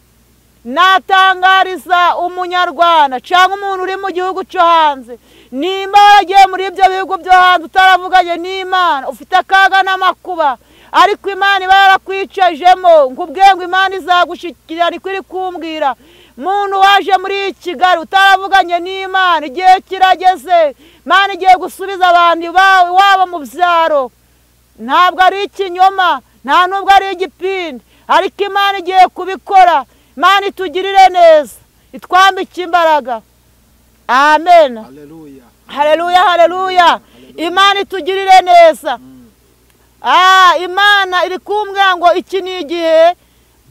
Natangariza umunyarwanda cyangwa umuntu uri mu gihugu cyo hanze, nimba waragiye muri ibyo bihugu byo hanze utaravuganye n'Imana, ufite akaga n'amakuba, ariko Imana iba yarakwicajemo, nkubwiye ngo Imana izagushikira, niko iri kumbwira. Muntu waje muri Kigali utaravuganye n'Imana, igihe kirageze, Imana igiye gusubiza abantu iwabo mu byaro. Ntabwo ari ikinyoma, nta nubwo ari igipindi, ariko Imana igiye kubikora. Imana itugirire neza, itwambike imbaraga. Amen. Haleluya, haleluya. Imana itugirire neza. Imana iri kumbwira ngo iki ni igihe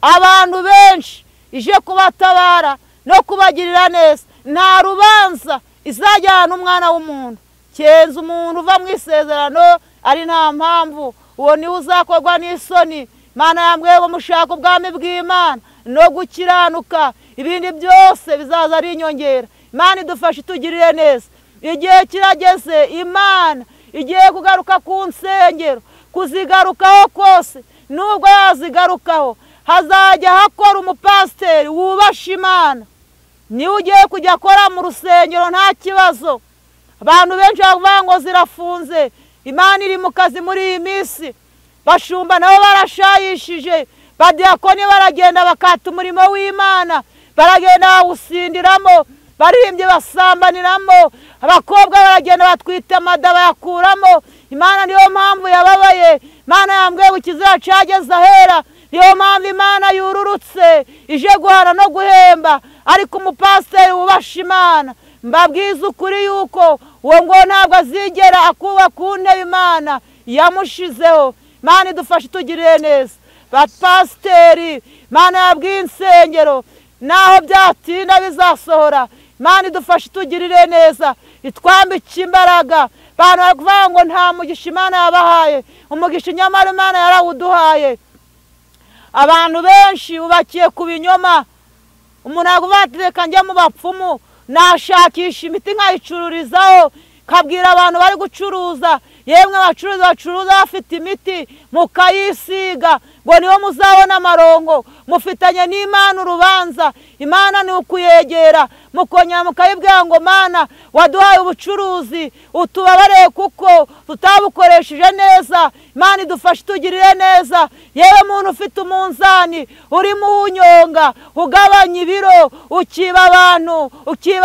Abantu benshi ije kubatabara no kubagirira neza. Nta rubanza izajyana umwana w'umuntu, kenza umuntu uva mu isezerano ari nta mpamvu, uwo niwe uzakorwa n'isoni. Imana yambwiye ngo mushaka ubwami bw'Imana no gukiranuka, ibindi byose bizaza ari inyongera. Imana idufashe itugirire neza. Igihe kirageze, Imana igiye kugaruka ku nsengero, kuzigarukaho kose. Nubwo yazigarukaho, hazajya hakora umupasiteri wubasha Imana, niwe ugiye kujya akora mu rusengero nta kibazo. Abantu benshi bavuga ngo zirafunze. Imana iri mu kazi muri iyi minsi. Bashumba nabo barashayishije, badiyakoni baragenda bakata umurimo w'Imana, baragenda bawusindiramo, baririmbye basambaniramo, abakobwa baragenda batwita amada bayakuramo. Imana niyo mpamvu yababaye. Imana yambwiye ngo ikizira cyageze ahera. Niyo mpamvu Imana yururutse ije guhana no guhemba. Ariko umupasiteri wubasha Imana, mbabwiza ukuri yuko uwo ngo ntabwo azigera akuba ku ntebe Imana yamushizeho. Imana idufashe itugirire neza. Bapasiteri, Imana yabwiye insengero, naho byatinda bizasohora. Imana idufashe itugirire neza, itwambike imbaraga. Abantu bari kuvuga ngo nta mugisha Imana yabahaye, umugisha nyamara Imana yarawuduhaye. Abantu benshi bubakiye ku binyoma. Umuntu aravuga ati reka njye mu bapfumu, nashakisha imiti nkayicururizaho, kabwira abantu bari gucuruza, yemwe abacuruza bacuruza bafite imiti mukayisiga ngo niho muzabona amarongo. Mufitanye n'Imana urubanza. Imana ni ukuyegera, mukongera mukayibwira ngo Mana waduhaye ubucuruzi, utubabareye kuko tutabukoresheje neza. Imana idufashe itugirire neza. Yewe muntu ufite umunzani urimo unyonga, ugabanya ibiro, ukiba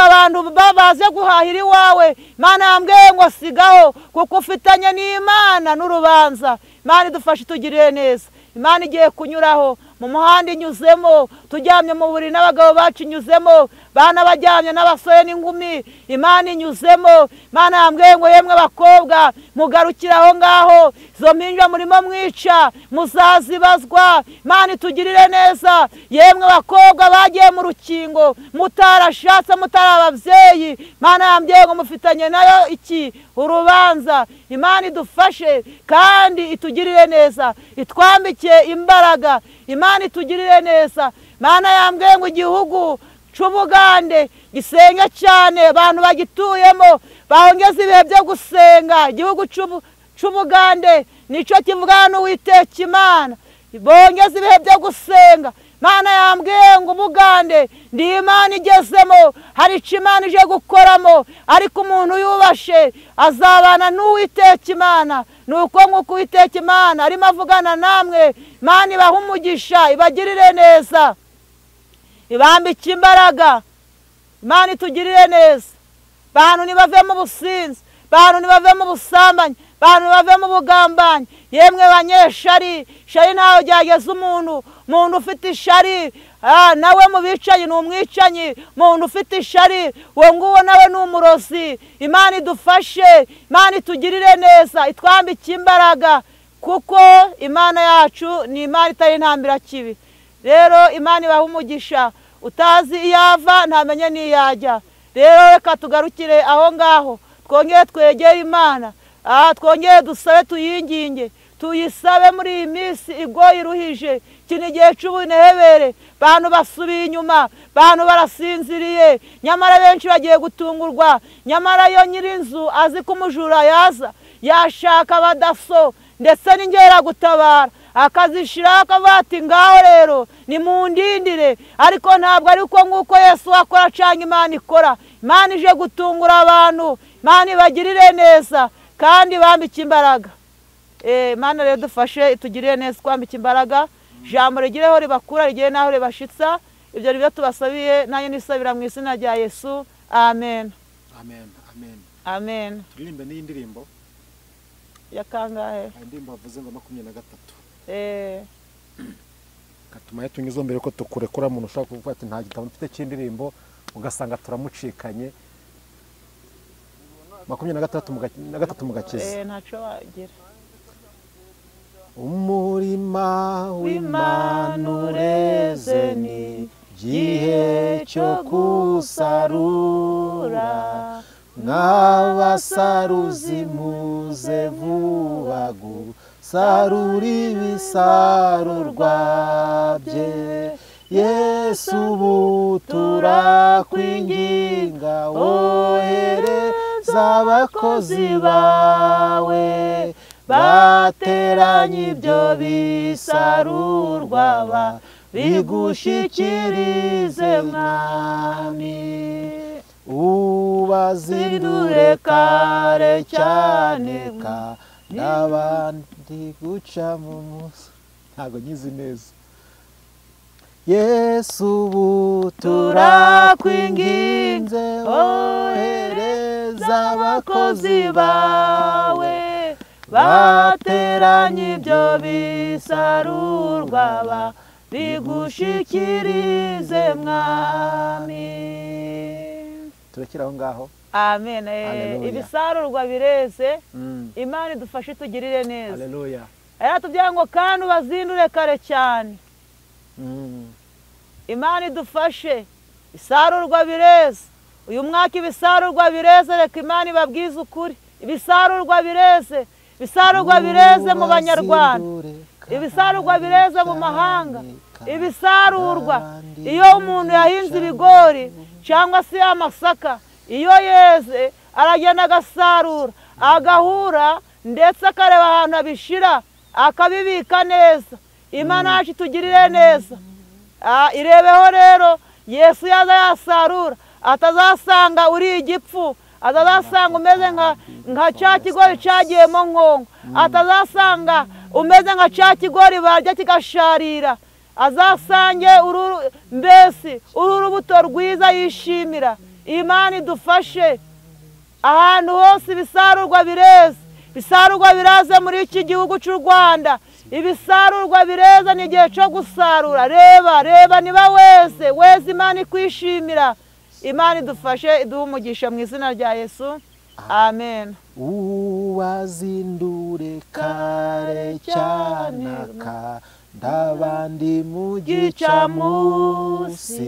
abantu babaze guhahira iwawe, Imana yambwiye ngo sigaho kuko ufitanye n'Imana n'urubanza. Imana idufashe itugirire neza. Imana igiye kunyuraho mu muhanda inyuzemo, tujyamye mu buriri n'abagabo bacu inyuzemo, bana bajyamye n'abasore n'ingumi, Imana inyuzemo. Imana yambwiye ngo yemwe bakobwa mugarukira aho ngaho, izo mpinja murimo mwica muzazibazwa. Imana itugirire neza. Yemwe bakobwa bagiye mu rukingo mutarashatse, mutari ababyeyi, Imana yambwiye ngo mufitanye nayo iki urubanza. Imana idufashe kandi itugirire neza, itwambike imbaraga. Imana itugirire neza. Imana yambwiye ngo igihugu c'Ubugande gisenge cyane, abantu bagituyemo bahongeze ibihe byo gusenga. Igihugu c'Ubugande nico kivugana n'Uwiteka Imana, bongeze ibihe byo gusenga. Imana yambwiye ngo Ubugande ndi Imana igezemo, hari icyo Imana ije gukoramo, ariko umuntu yubashe azabana n'Uwiteka Imana. Nuko nk'uko Uwiteka Imana arimo avugana namwe, Imana ibahe umugisha, ibagirire neza, ibambike imbaraga. Imana itugirire neza. Bantu nibave mu businzi, bantu nibave mu busambanyi, bantu nibave mu bugambanyi. Yemwe banyeshari, shari ntaho ryageze umuntu. Umuntu ufite ishari nawe mu bicanyi ni umwicanyi. Umuntu ufite ishari uwo nguwo nawe ni umurozi. Imana idufashe, Imana itugirire neza, itwambike imbaraga, kuko Imana yacu ni Imana itari intambira kibi. Rero Imana ibahe umugisha. Utazi iyava ntamenye n'iyajya. Rero reka tugarukire aho ngaho, twongere twegere Imana, twongere dusabe, tuyinginge, tuyisabe muri iyi minsi igoye iruhije. Iki ni igihe cy'ubunehebere, bantu basubiye inyuma, bantu barasinziriye, nyamara benshi bagiye gutungurwa. Nyamara yo nyir'inzu azi ko umujura yaza, yashaka abadaso ndetse n'ingeragutabara, akazishiraho akavuga ati ngaho rero nimundindire. Ariko ntabwo ari uko nguko Yesu akora cyangwa Imana ikora. Imana ije gutungura abantu, Imana ibagirire neza kandi bambike imbaraga. Imana rero dufashe itugirire neza, twambike imbaraga, ijambo rigireho ribakura, rigire naho ribashitsa. Ibyo nibyo tubasabiye, nanjye nisabira mu izina rya Yesu. Amen. Amen. Amen. Amen. Turirimbe n'indirimbo ya kangahe? Indirimbo bavuze ngo 23. Katuma tunyuze mbere ko tukurekura umuntu ushaka kuvuga ati nta gitabo mfite cy'indirimbo, ugasanga turamucikanye. 23 mu gakiza. Ntaco wagira. Umurima w'Imana ureze ni igihe cyo gusarura, mw'abasaruzi muze vuba gusarura ibisarurwa bye. Yesu ubu turakwinginga, wohereza abakozi bawe bateranye ibyo bisarurwa bigushikirize Mwami. Ubazindure kare cyane n'abandi guca mu muso. Ntabwo nyizi neza. Yesu ubu turakwinginze, ohereza abakozi bawe bateranye ibyo bisarurwa bigushikirize Mwami. Turekera aho ngaho. Amen. Ibisarurwa bireze. Imana idufashe tugirire neza. Haleluya. Yaratubwiye ngo kandi ubazindure kare cyane. Imana idufashe. Isarurwa bireze. Uyu mwaka ibisarurwa bireze, reka Imana ibabwize ukuri. Ibisarurwa bireze. Ibisarurwa bireze mu Banyarwanda. Ibisarurwa bireze mu mahanga. Ibisarurwa iyo umuntu yahinze ibigori cyangwa se amasaka, iyo yeze aragenda agasarura, agahura ndetse akareba ahantu abishira akabibika neza. Imana yacu itugirire neza. Irebeho rero Yesu yaza yasarura atazasanga uri igipfu, atazasanga umeze nka cya kigori cyagiyemo nkongo, atazasanga umeze nka cya kigori barya kigasharira, azasange mbese uru rubuto rwiza yishimira. Imana idufashe. Ahantu hose ibisarurwa bireze. Ibisarurwa biraze muri iki gihugu cy'u Rwanda. Ibisarurwa bireze, ni igihe cyo gusarura. Reba, reba niba weze, weze Imana ikwishimira. Imana idufashe, iduhe umugisha mu izina rya Yesu. Amen. Ubazindure kare cyane ndabandi mu gicamunsi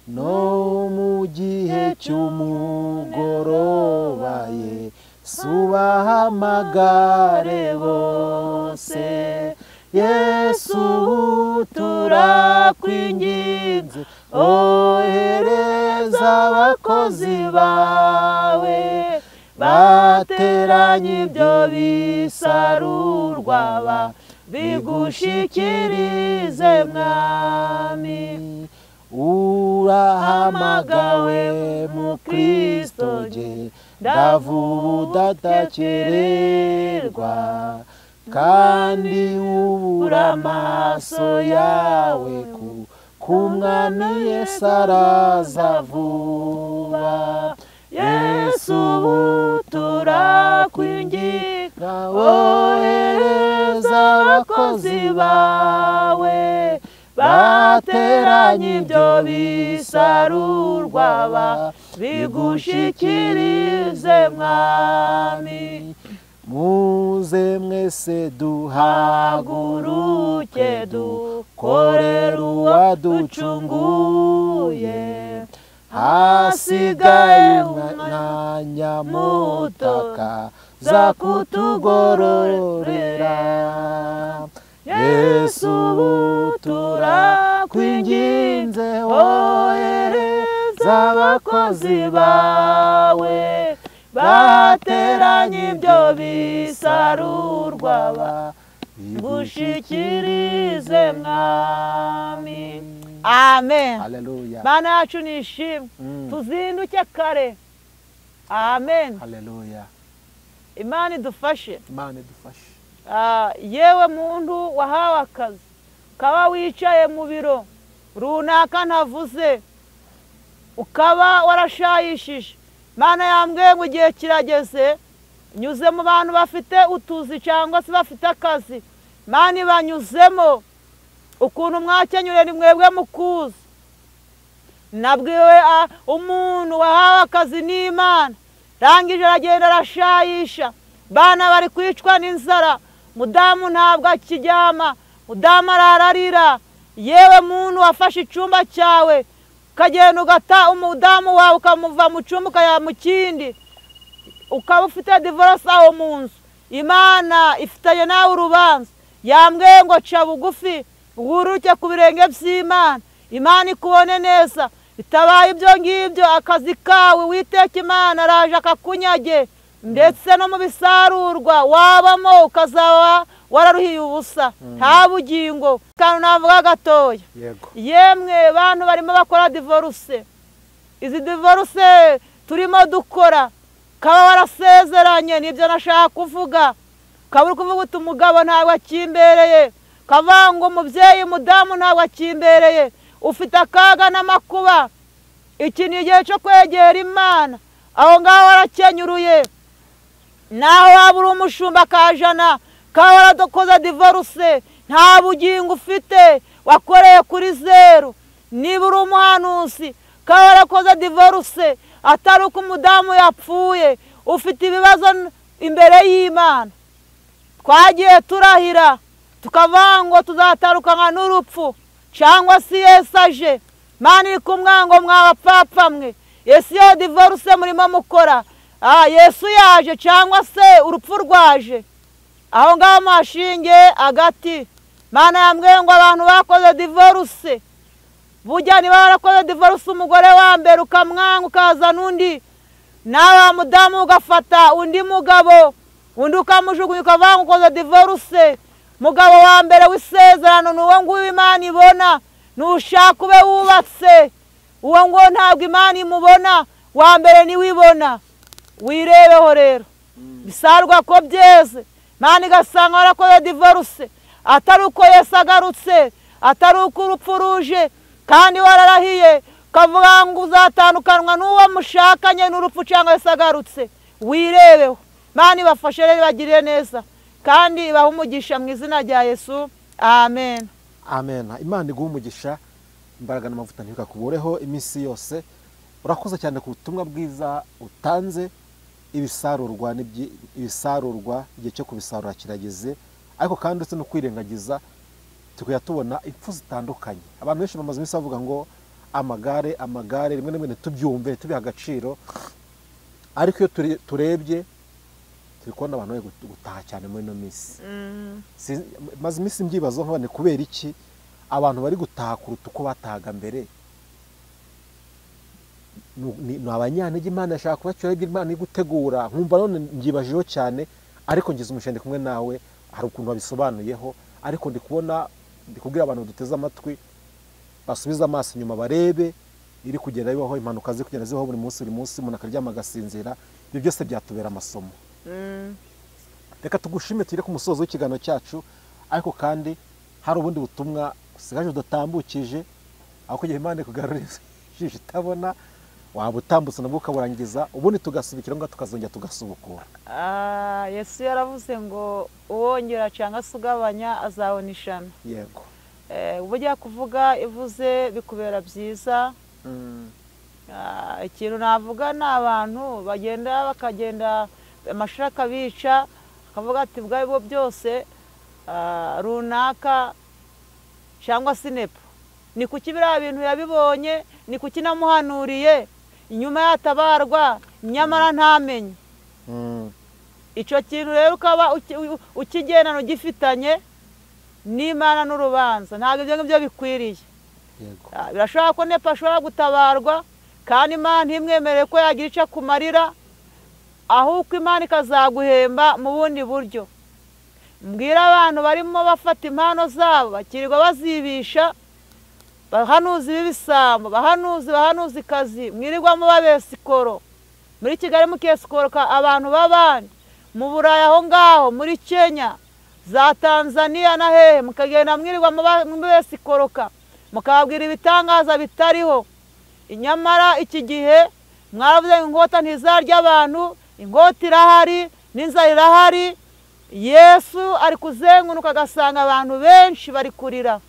no mu gihe cy'umugoroba, Yesu bahamagare bose. Yesu turakwinginze, ohereza abakozi bawe bateranye ibyo bisarurwa bigushikirize Mwami. Urahamagawe mu Kristo, ndavuga udatekererwa, kandi ubura amaso yawe ku Mwami Yesu araza vuba. Yesu ubu turakwinginga, wohereza abakozi bawe bateranye ibyo bisarurwa bigushikirize Mwami. Muze mwese duhaguruke dukorere uwaducunguye, hasigaye umwanya mutaka za kutugororera. Yesu ubu turakwinginze, wohereza abakozi bawe bateranye ibyo bisarurwa bigushikirize Mwami. Amen. Haleluya. Mana yacu nishimwe. Tuzinduke kare. Amen. Haleluya. Imana idufashe. Imana idufashe. Yewe muntu wahawe akazi, ukaba wicaye mu biro runaka ntavuze, ukaba warashayishije, Mana yambwiye ngo igihe kirageze, nyuze mu bantu bafite utuzi cyangwa se bafite akazi, Mana ibanyuzemo ukuntu mwakenyure ni mwebwe mukuzi. Nabwiwe umuntu wahawe akazi n'Imana, rangije aragenda arashayisha, bana bari kwicwa n'inzara, Mudamu ntabwo akiryama, mudamu arararira. Yewe muntu wafashe icyumba cyawe ukagenda ugata umudamu wawe ukamuva mu cyumba ukajya mu kindi, ukaba ufite divorce aho mu nzu, Imana ifitanye nawe urubanza. Yambwiye ngo ca bugufi wuruke ku birenge by'Imana, Imana ikubone neza. Bitabaye ibyo ngibyo akazi kawe witeka Imana araje akakunyage, ndetse no mu bisarurwa wabamo ukazaba wararuhiye ubusa, nta bugingo. Kandi navuga gatoya, yemwe bantu barimo bakora divorce, izi divorce turimo dukora, kaba warasezeranye, nibyo nashaka kuvuga. Ukaba uri kuvuga uti umugabo ntabwo akimbereye, ukavanga umubyeyi mudamu ntabwo akimbereye, ufite akaga n'amakuba. Iki ni igihe cyo kwegera Imana. Aho ngaho warakenyuruye, naho waba uri umushumba kajana, kaba waradokoza divorce, nta bugingo ufite, wakoreye kuri zeru. Niba uri umuhanuzi, kaba warakoze divorce, atari uko umudamu yapfuye, ufite ibibazo imbere y'Imana. Twagiye turahira tukavuga ngo tuzatarukanwa n'urupfu cyangwa se Yesu aje. Imana iri kumwe ngo mwabapfapfa mwe, Yesu iyo divorce murimo mukora, Yesu yaje cyangwa se urupfu rwaje, aho ngaho muhashinge agati. Imana yambwiye ngo abantu bakoze divorce, burya niba warakoze divorce umugore wa mbere ukamwanga ukazana undi, nawe mudamu ugafata undi mugabo, undi ukamujugunya ukavuga ngo ukoze divorce. Mugabo wa mbere w'isezerano ni uwo nguwo Imana ibona, nushaka ube wubatse, uwo nguwo ntabwo Imana imubona, wa mbere niwibona. Wirebeho rero bisarwa ko byeze, Imana igasanga warakoze divorce, atari uko Yesu agarutse, atari uko urupfu ruje, kandi wararahiye ukavuga ngo uzatandukanwa n'uwo mushakanye n'urupfu cyangwa Yesu agarutse. Wirebeho. Imana ibafashe rero, ibagirire neza kandi ibahe umugisha mu izina rya Yesu. Amen. Amen. Imana iguhe umugisha, imbaraga n'amavuta ntibikakubureho iminsi yose. Urakoze cyane ku butumwa bwiza utanze. Ibisarurwa ibisarurwa igihe cyo kubisarura kirageze, ariko kandi uretse no kwirengagiza tukajya tubona impfu zitandukanye. Abantu benshi bamaze iminsi bavuga ngo amagare amagare, rimwe na rimwe ntitubyumve, ntitubihe agaciro, ariko iyo turebye turi kubona abantu bari gutaha cyane muri ino minsi. Maze iminsi mbyibazaho nkabona kubera iki abantu bari gutaha kuruta uko batahaga mbere. Ni abanyantege Imana yashaka kubacyura, ibyo Imana iri gutegura. Nkumva none mbyibajeho cyane, ariko ngize umushende kumwe nawe, hari ukuntu wabisobanuyeho, ariko ndi kubona, ndi kubwira abantu duteze amatwi basubize amaso inyuma barebe iri kugenda bibaho, impanuka ziri kugenda zibaho buri munsi buri munsi, umuntu akaryama agasinzira. Ibyo byose byatubera amasomo. Reka tugushime tugere ku musozo w'ikiganiro cyacu, ariko kandi hari ubundi butumwa usigaje udatambukije, aho kugira Imana ikugarurire ijisho itabona, waba utambutse nabwo ukaburangiza, ubundi tugasubikira ngo tukazongera tugasubukura. Yesu yaravuze ngo uwongera cyangwa se ugabanya azabona ishano. Yego. Ubujya kuvuga ivuze bikubera byiza. Ikintu navuga ni abantu bagenda bakagenda amashaka bica, akavuga ati bwabo byose runaka cyangwa sinepo, ni kuki biriya bintu yabibonye, ni kuki namuhanuriye inyuma yatabarwa nyamara ntamenye. Icyo kintu rero ukaba ukigendana ugifitanye n'Imana n'urubanza, ntabwo ibyo ngibyo bikwiriye. Birashoboka ko nepo ashobora gutabarwa kandi Imana ntimwemerere ko yagira icyo akumarira, ahubwo Imana ikazaguhemba mu bundi buryo. Mbwira abantu barimo bafata impano zabo bakirirwa bazibisha, bahanuzi b'ibisambo, bahanuzi kazi, mwirirwamo babesikoro muri Kigali, mukesikoroka abantu b'abandi mu Burayi aho ngaho, muri Kenya, za Tanzania na hehe, mukagenda mwirirwa mubesikoroka, mukababwira ibitangaza bitariho. Nyamara iki gihe mwaravuze ngo inkota ntizarya abantu, inkota irahari n'inzara irahari. Yesu ari kuzenguruka agasanga abantu benshi bari kurira,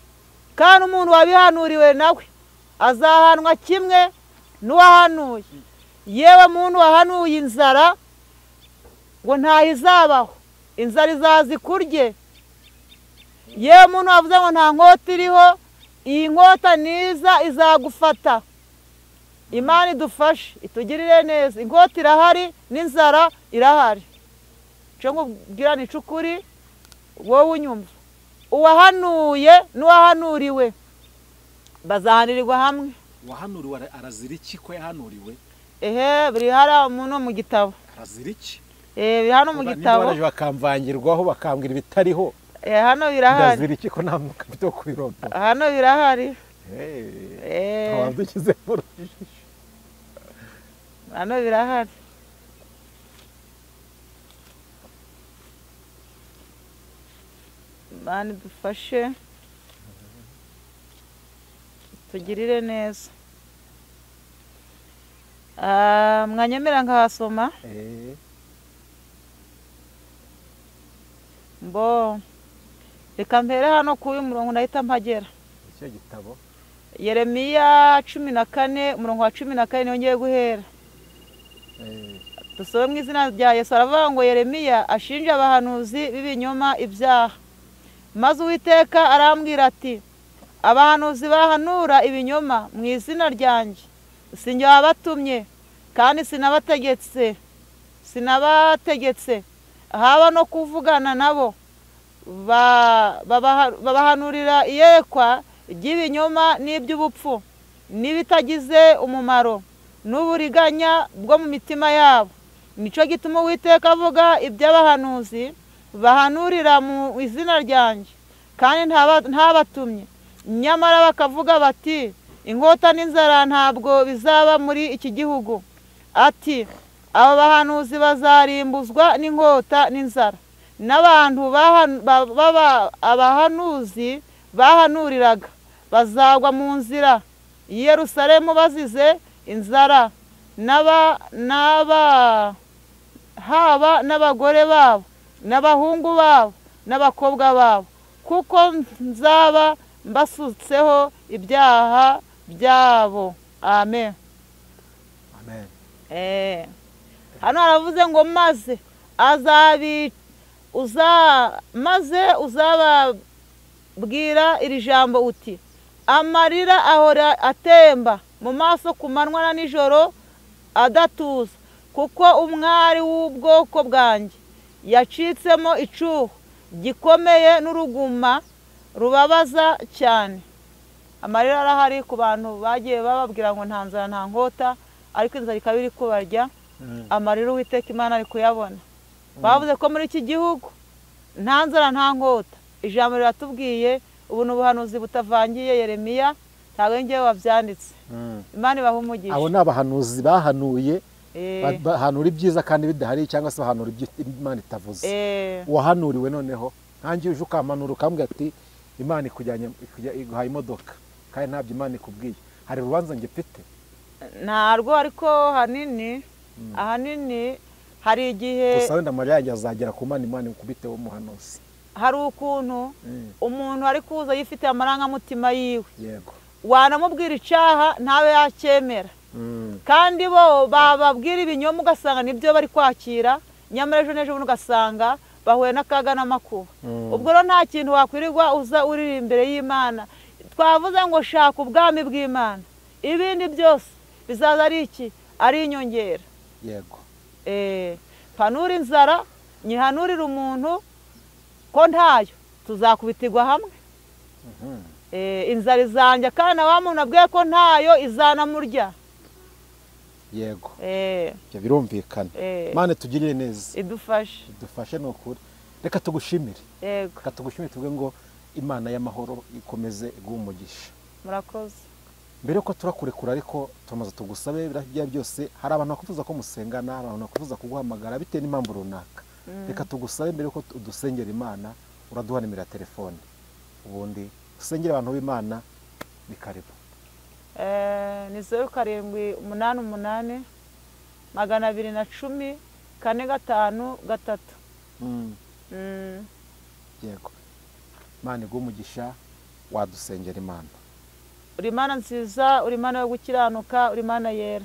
kandi umuntu wabihanuriwe nawe azahanwa kimwe n'uwahanuye. Yewe muntu wahanuye inzara ngo ntayizabaho, Inzara izaza ikurye. Yewe muntu wavuze ngo nta nkota iriho, iyi nkota niza izagufata. Imana idufashe itugirire neza. Inkota irahari n'inzara irahari. Cyo nkubwira ni cukuri wowe unyumva, uwahanuye n'uwahanuriwe bazahanirirwa hamwe. Uwahanuriwe arazira iki ko yahanuriwe? Ehe, biri hara umuntu mu gitabo. Arazira iki? Biri hano mu gitabo. Baraje bakamvangirwaho bakambwira ibitariho. Hano birahari. Ndazira iki ko nta mwuka mfite wo kubiromba? Hano birahari. Wadukize mu rujijo. Hano birahari. Imana idufashe tugirire neza. Mwanyemera nkahasoma? Mbo reka mpere hano ku uyu murongo ndahita mpagera. Icyo gitabo Yeremiya 14 umurongo wa 14 niho ngiye guhera. Dusome mu izina rya Yesu. Aravuga ngo Yeremiya ashinja abahanuzi b'ibinyoma ibyaha. Maze Uwiteka arambwira ati, abahanuzi bahanura ibinyoma mu izina ryanjye, sinjye wabatumye kandi sinabategetse haba no kuvugana nabo, babahanurira iyerekwa ry'ibinyoma n'iby'ubupfu n'ibitagize umumaro n'uburiganya bwo mu mitima yabo. Nicyo gituma Uwiteka avuga iby'abahanuzi bahanurira mu izina ryanjye kandi ntabatumye, nyamara bakavuga bati, inkota n'inzara ntabwo bizaba muri iki gihugu. Ati, aba bahanuzi bazarimbuzwa n'inkota n'inzara, n'abantu abahanuzi bahanuriraga bazagwa mu nzira i Yerusalemu bazize inzara, haba n'abagore babo n'abahungu babo n'abakobwa babo, kuko nzaba mbasutseho ibyaha byabo. Amen. Amen. Hano haravuze ngo maze maze uzababwira iri jambo uti, amarira ahora atemba mu maso ku manywa na nijoro adatuza, kuko umwari w'ubwoko bwanjye yacitsemo icuho gikomeye n'uruguma rubabaza cyane. Amarira arahari ku bantu bagiye bababwira ngo nta nzara nta nkota, ariko inzara ikaba iri kubarya. Amarira Uwiteka Imana ari kuyabona. Bavuze ko muri iki gihugu nta nzara nta nkota. Ijambo riratubwiye, ubu ni ubuhanuzi butavangiye. Yeremiya ntabwo ngewe wabyanditse. Imana ibahe umugisha. Abo ni abahanuzi bahanuye, bahanura ibyiza kandi bidahari, cyangwa se bahanura ibyo Imana itavuze. Uwahanuriwe noneho nkanjye uje ukampanura ukambwira ati Imana ikujyanye iguhaye imodoka kandi ntabyo Imana ikubwiye, hari urubanza njye mfite? Ntarwo, ariko ahanini hari igihe gusa wenda amarira yanjye azagera ku Mana, Imana ikubiteho umuhanuzi. Hari ukuntu umuntu ari kuza yifite amarangamutima yiwe, yego, wanamubwira icyaha ntawe yacyemera, kandi bo bababwira ibinyoma ugasanga nibyo bari kwakira, nyamara ejo n'ejo bundi ugasanga bahuye n'akaga n'amakuba. Ubwo rero nta kintu wakwirirwa uza uri imbere y'Imana. Twavuze ngo shaka ubwami bw'Imana, ibindi byose bizaza ari iki? Ari inyongera. Yego. Panura inzara nyihanurira umuntu ko ntayo, tuzakubitirwa hamwe. Inzara izanjya kandi na wa muntu abwiye ko ntayo izanamurya. Yego. Ibyo birumvikana. Imana tugirire neza, idufashe, idufashe ni ukuri. Reka tugushimire. Yego. Reka tugushimire tuvuge ngo Imana y'amahoro ikomeze iguhe umugisha. Murakoze. Mbere yuko turakurekura ariko tumaze tugusabe bya byose, hari abantu bakufuza ko musengana, hari abantu bakufuza kuguhamagara bitewe n'impamvu runaka. Reka tugusabe mbere yuko udusengera Imana, uraduha nimero ya telefone, ubundi usengera abantu b'Imana. Ni karibu. Ni 0 7 8 8 210 4 5 3. Yego. Imana iguhe umugisha, wadusengera Imana. Uri Imana nziza, uri Imana yo gukiranuka, uri Imana yera.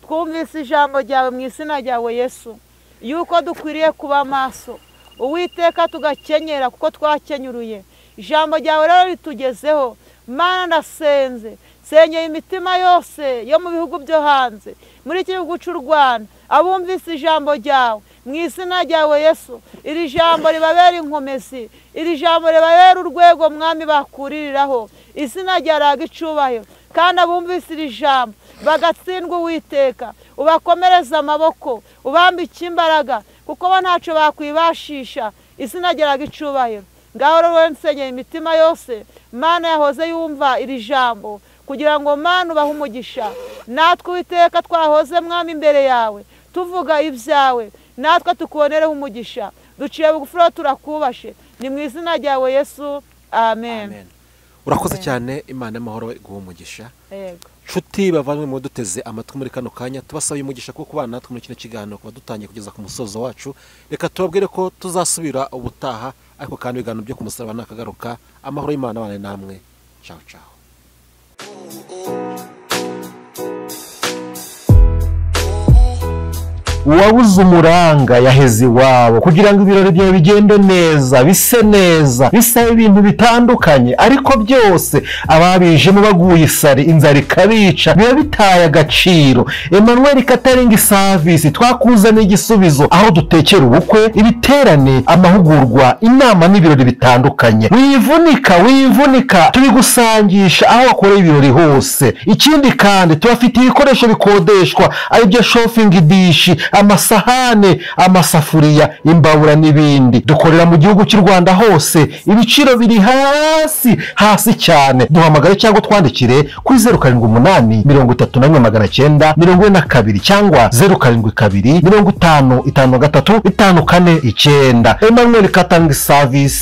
Twumvise ijambo ryawe mu izina ryawe Yesu, yuko dukwiriye kuba maso, Uwiteka tugakenyera kuko twakenyuruye. Ijambo ryawe rero ritugezeho. Mana ndasenze, senyeye imitima yose yo mu bihugu byo hanze, muri iki gihugu cy'u Rwanda, abumvise ijambo ryawe mu izina ryawe Yesu, iri jambo ribabera inkomezi, iri jambo ribabera urwego mwami bakuririraho, izina ryawe icubahiro. Kandi abumvise iri jambo bagatsindwa Uwiteka, ubakomereze amaboko, ubambike imbaraga, kuko bo ntacyo bakwibashisha, izina ryawe icubahiro. Ngaho rero nsenyeye imitima yose Mana yahoze yumva iri jambo, kugira ngo Mana ubahe umugisha. Natwe Uwiteka twahoze mwami imbere yawe tuvuga ibyawe, natwe tukubonereho umugisha. Duciye bugufi turakubashe, ni mu izina ryawe Yesu, amen. Urakoze cyane, Imana y'amahoro iguhe umugisha. Yego. Nshuti bavanywe mu duteze amatwi muri kano kanya, tubasaba umugisha kuko kubana natwe muri kino kiganiro kuba dutangiye kugeza ku musozo wacu. Reka tubabwire ko tuzasubira ubutaha, ariko kandi ibiganiro byo ku musaraba nakagaruka. Amahoro y'Imana abane namwe. Ciao ciao. Uwabuze umuranga yaheze iwabo, kugira ngo ibirori byawe bigende neza, bise neza, bisaba ibintu bitandukanye, ariko byose ababijemo baguye isari, inzara ikabica, biba bitaye agaciro. Emmanuel Catering Service twakuzaniye igisubizo, aho dutekera ubukwe, ibiterane, amahugurwa, inama n'ibirori bitandukanye. Wivunika, wivunika, tubigusangisha aho wakoreye ibirori hose. Ikindi kandi tubafitiye ibikoresho bikodeshwa, aribyo shopping dish, amasahane, amasafuriya, imbabura n'ibindi. Dukorera mu gihugu cy'u Rwanda hose, ibiciro biri hasi hasi cyane. Duhamagare cyangwa twandikire kuri 078 31 942 cyangwa 072 50 53 549. Emmanuel Catering Service.